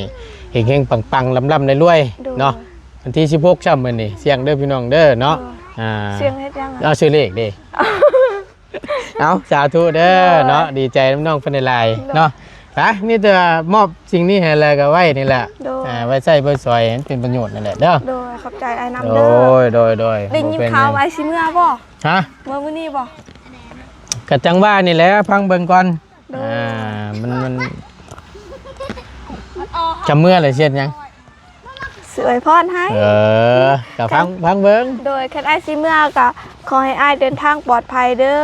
ເຮັງໆປັງໆ ລ່ຳໆລວຍໆ ໂດຍ ເນາະ. ວັນທີສິບຫົກຊ້ຳມື້ນີ້ ສ່ຽງເດີພີ່ນ້ອງເດີເນາະ. ໂດຍ ອ່າ ສ່ຽງເຮັດຫຍັງອະ? ເອົາ ຊື້ເລກເດ້. ເອົາ ສາທຸເດີເນາະ. ໂດຍ ດີໃຈນຳນ້ອງເພິ່ນຫຼາຍໆ ໂດຍ ເນາະ. ໄປ ມີແຕ່ວ່າມອບສິ່ງນີ້ໃຫ້ແລ້ວກໍໄວ້ນີ້ແຫຼະ ໂດຍ ອ່າ ໄວ້ໃຊ້ໄວ້ສອຍໃຫ້ມັນເປັນປະໂຫຍດນັ້ນແຫຼະເດີ. ໂດຍ ຂອບໃຈອ້າຍນຳເດີ. ໂດຍ ໂດຍ ໂດຍ ໄດ້ຍິນຂ່າວວ່າຊິເມືອບໍ່? ຮະ? ເມືອມື້ນີ້ບໍ່? ກໍຈັ່ງວ່ານີ້ແຫຼະ ຟັງເບິ່ງກ່ອນ. ໂດຍ ອ່າ ມັນ ມັນ ຈະເມືອແລ້ວຊິເຮັດຫຍັງ? ຊິອວຍພອນໃຫ້. ເອີ ກໍຟັງ ຄັນ ຟັງເບິ່ງ. ໂດຍ ຄັນອ້າຍຊິເມືອກໍຂໍໃຫ້ອ້າຍເດີນທາງປອດໄພເດີ.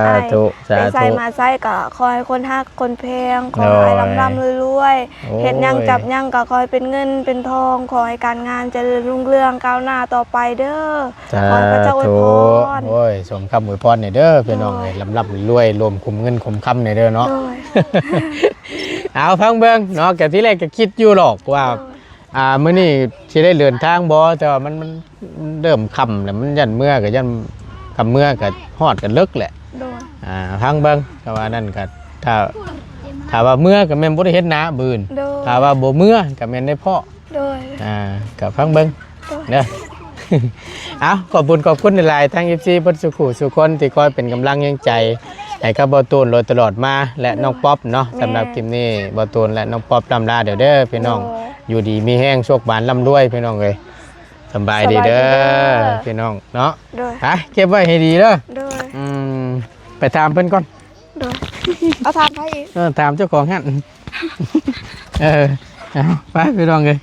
ສາທຸ ຂໍໃຫ້ອ້າຍ ສາທຸ ໄປໃສມາໃສກໍຂໍໃຫ້ຄົນຮັກຄົນແພງ. ໂດຍ ຂໍໃຫ້ອ້າຍລ່ຳໆລວຍໆ. ໂອ້ຍ ເຮັດຫຍັງຈັບຫຍັງກໍຂໍໃຫ້ເປັນເງິນເປັນທອງ. ຂໍໃຫ້ການງານຈະເລີນຮຸ່ງເຮືອງກ້າວໜ້າຕໍ່ໄປເດີ. ສາທຸ ຂໍໃຫ້ພະເຈົ້າອວຍພອນ. ໂອ້ຍ ສົມຄຳອວຍພອນນີ້ເດີພີ່ນ້ອງເອີຍ. ໂດຍ ລ່ຳໆລວຍໆ ລົມຄຸມເງິນຄຸມຄຳນີ້ເດີເນາະ. ໂດຍ ເອົາ ຟັງເບິ່ງເນາະ. ກໍທີແລກກໍຄິດຢູ່ດອກວ່າ ໂດຍ ອ່າ ມື້ນີ້ຊິໄດ້ເດີນທາງບໍ່ ແຕ່ວ່າມັນ ມັນເລີ່ມຄ່ຳແລ້ວ ມັນຢ້ານເມືອ ກໍຢ້ານຄ່ຳເມືອ ກໍຮອດກໍເລິກແຫຼະ. ໂດຍ ອ່າ ຟັງເບິ່ງ ກໍວ່ານັ້ນ ກໍຖ້າ ຖ້າວ່າເມືອກໍແມ່ນບໍ່ໄດ້ເຫັນໜ້າບືນ. ໂດຍ ຖ້າວ່າບໍ່ເມືອກໍແມ່ນໄດ້ພໍ້. ໂດຍ ອ່າ ກໍຟັງເບິ່ງ ໂດຍ ເດີ. ເອົາ ຂອບບຸນຂອບຄຸນຫຼາຍໆ ທັງ ເອັຟຊີ ເບິດສູ່ຄູ່ສູ່ຄົນທີ່ຄອຍເປັນກຳລັງແຮງໃຈໃຫ້ກັບບ່າວໂຕນໂດຍຕະຫຼອດມາ ແລະ ໂດຍ ນ້ອງປັອບເນາະ. ແມ່ນ ສຳລັບຄລິບນີ້ ບ່າວໂຕນ ແລະ ນ້ອງປັອບ ລ່ຳລາເດີ ເດີພີ່ນ້ອງ. ໂດຍ ຢູ່ດີມີແຮງ ໂຊກໝານ ລ່ຳລວຍພີ່ນ້ອງເອີຍ. ສະບາຍດີເດີ ສະບາຍດີເດີ ພີ່ນ້ອງເນາະ. ໂດຍ ໄປເກັບໄວ້ໃຫ້ດີເດີ. ໂດຍ ອືມ ໄປຖາມເພິ່ນກ່ອນ. ໂດຍ ເອົາຖາມໃຜອີກ? ເອີ ຖາມເຈົ້າຂອງຮ້ານ. ເອີ ເອົາ ໄປພີ່ນ້ອງເອີຍ.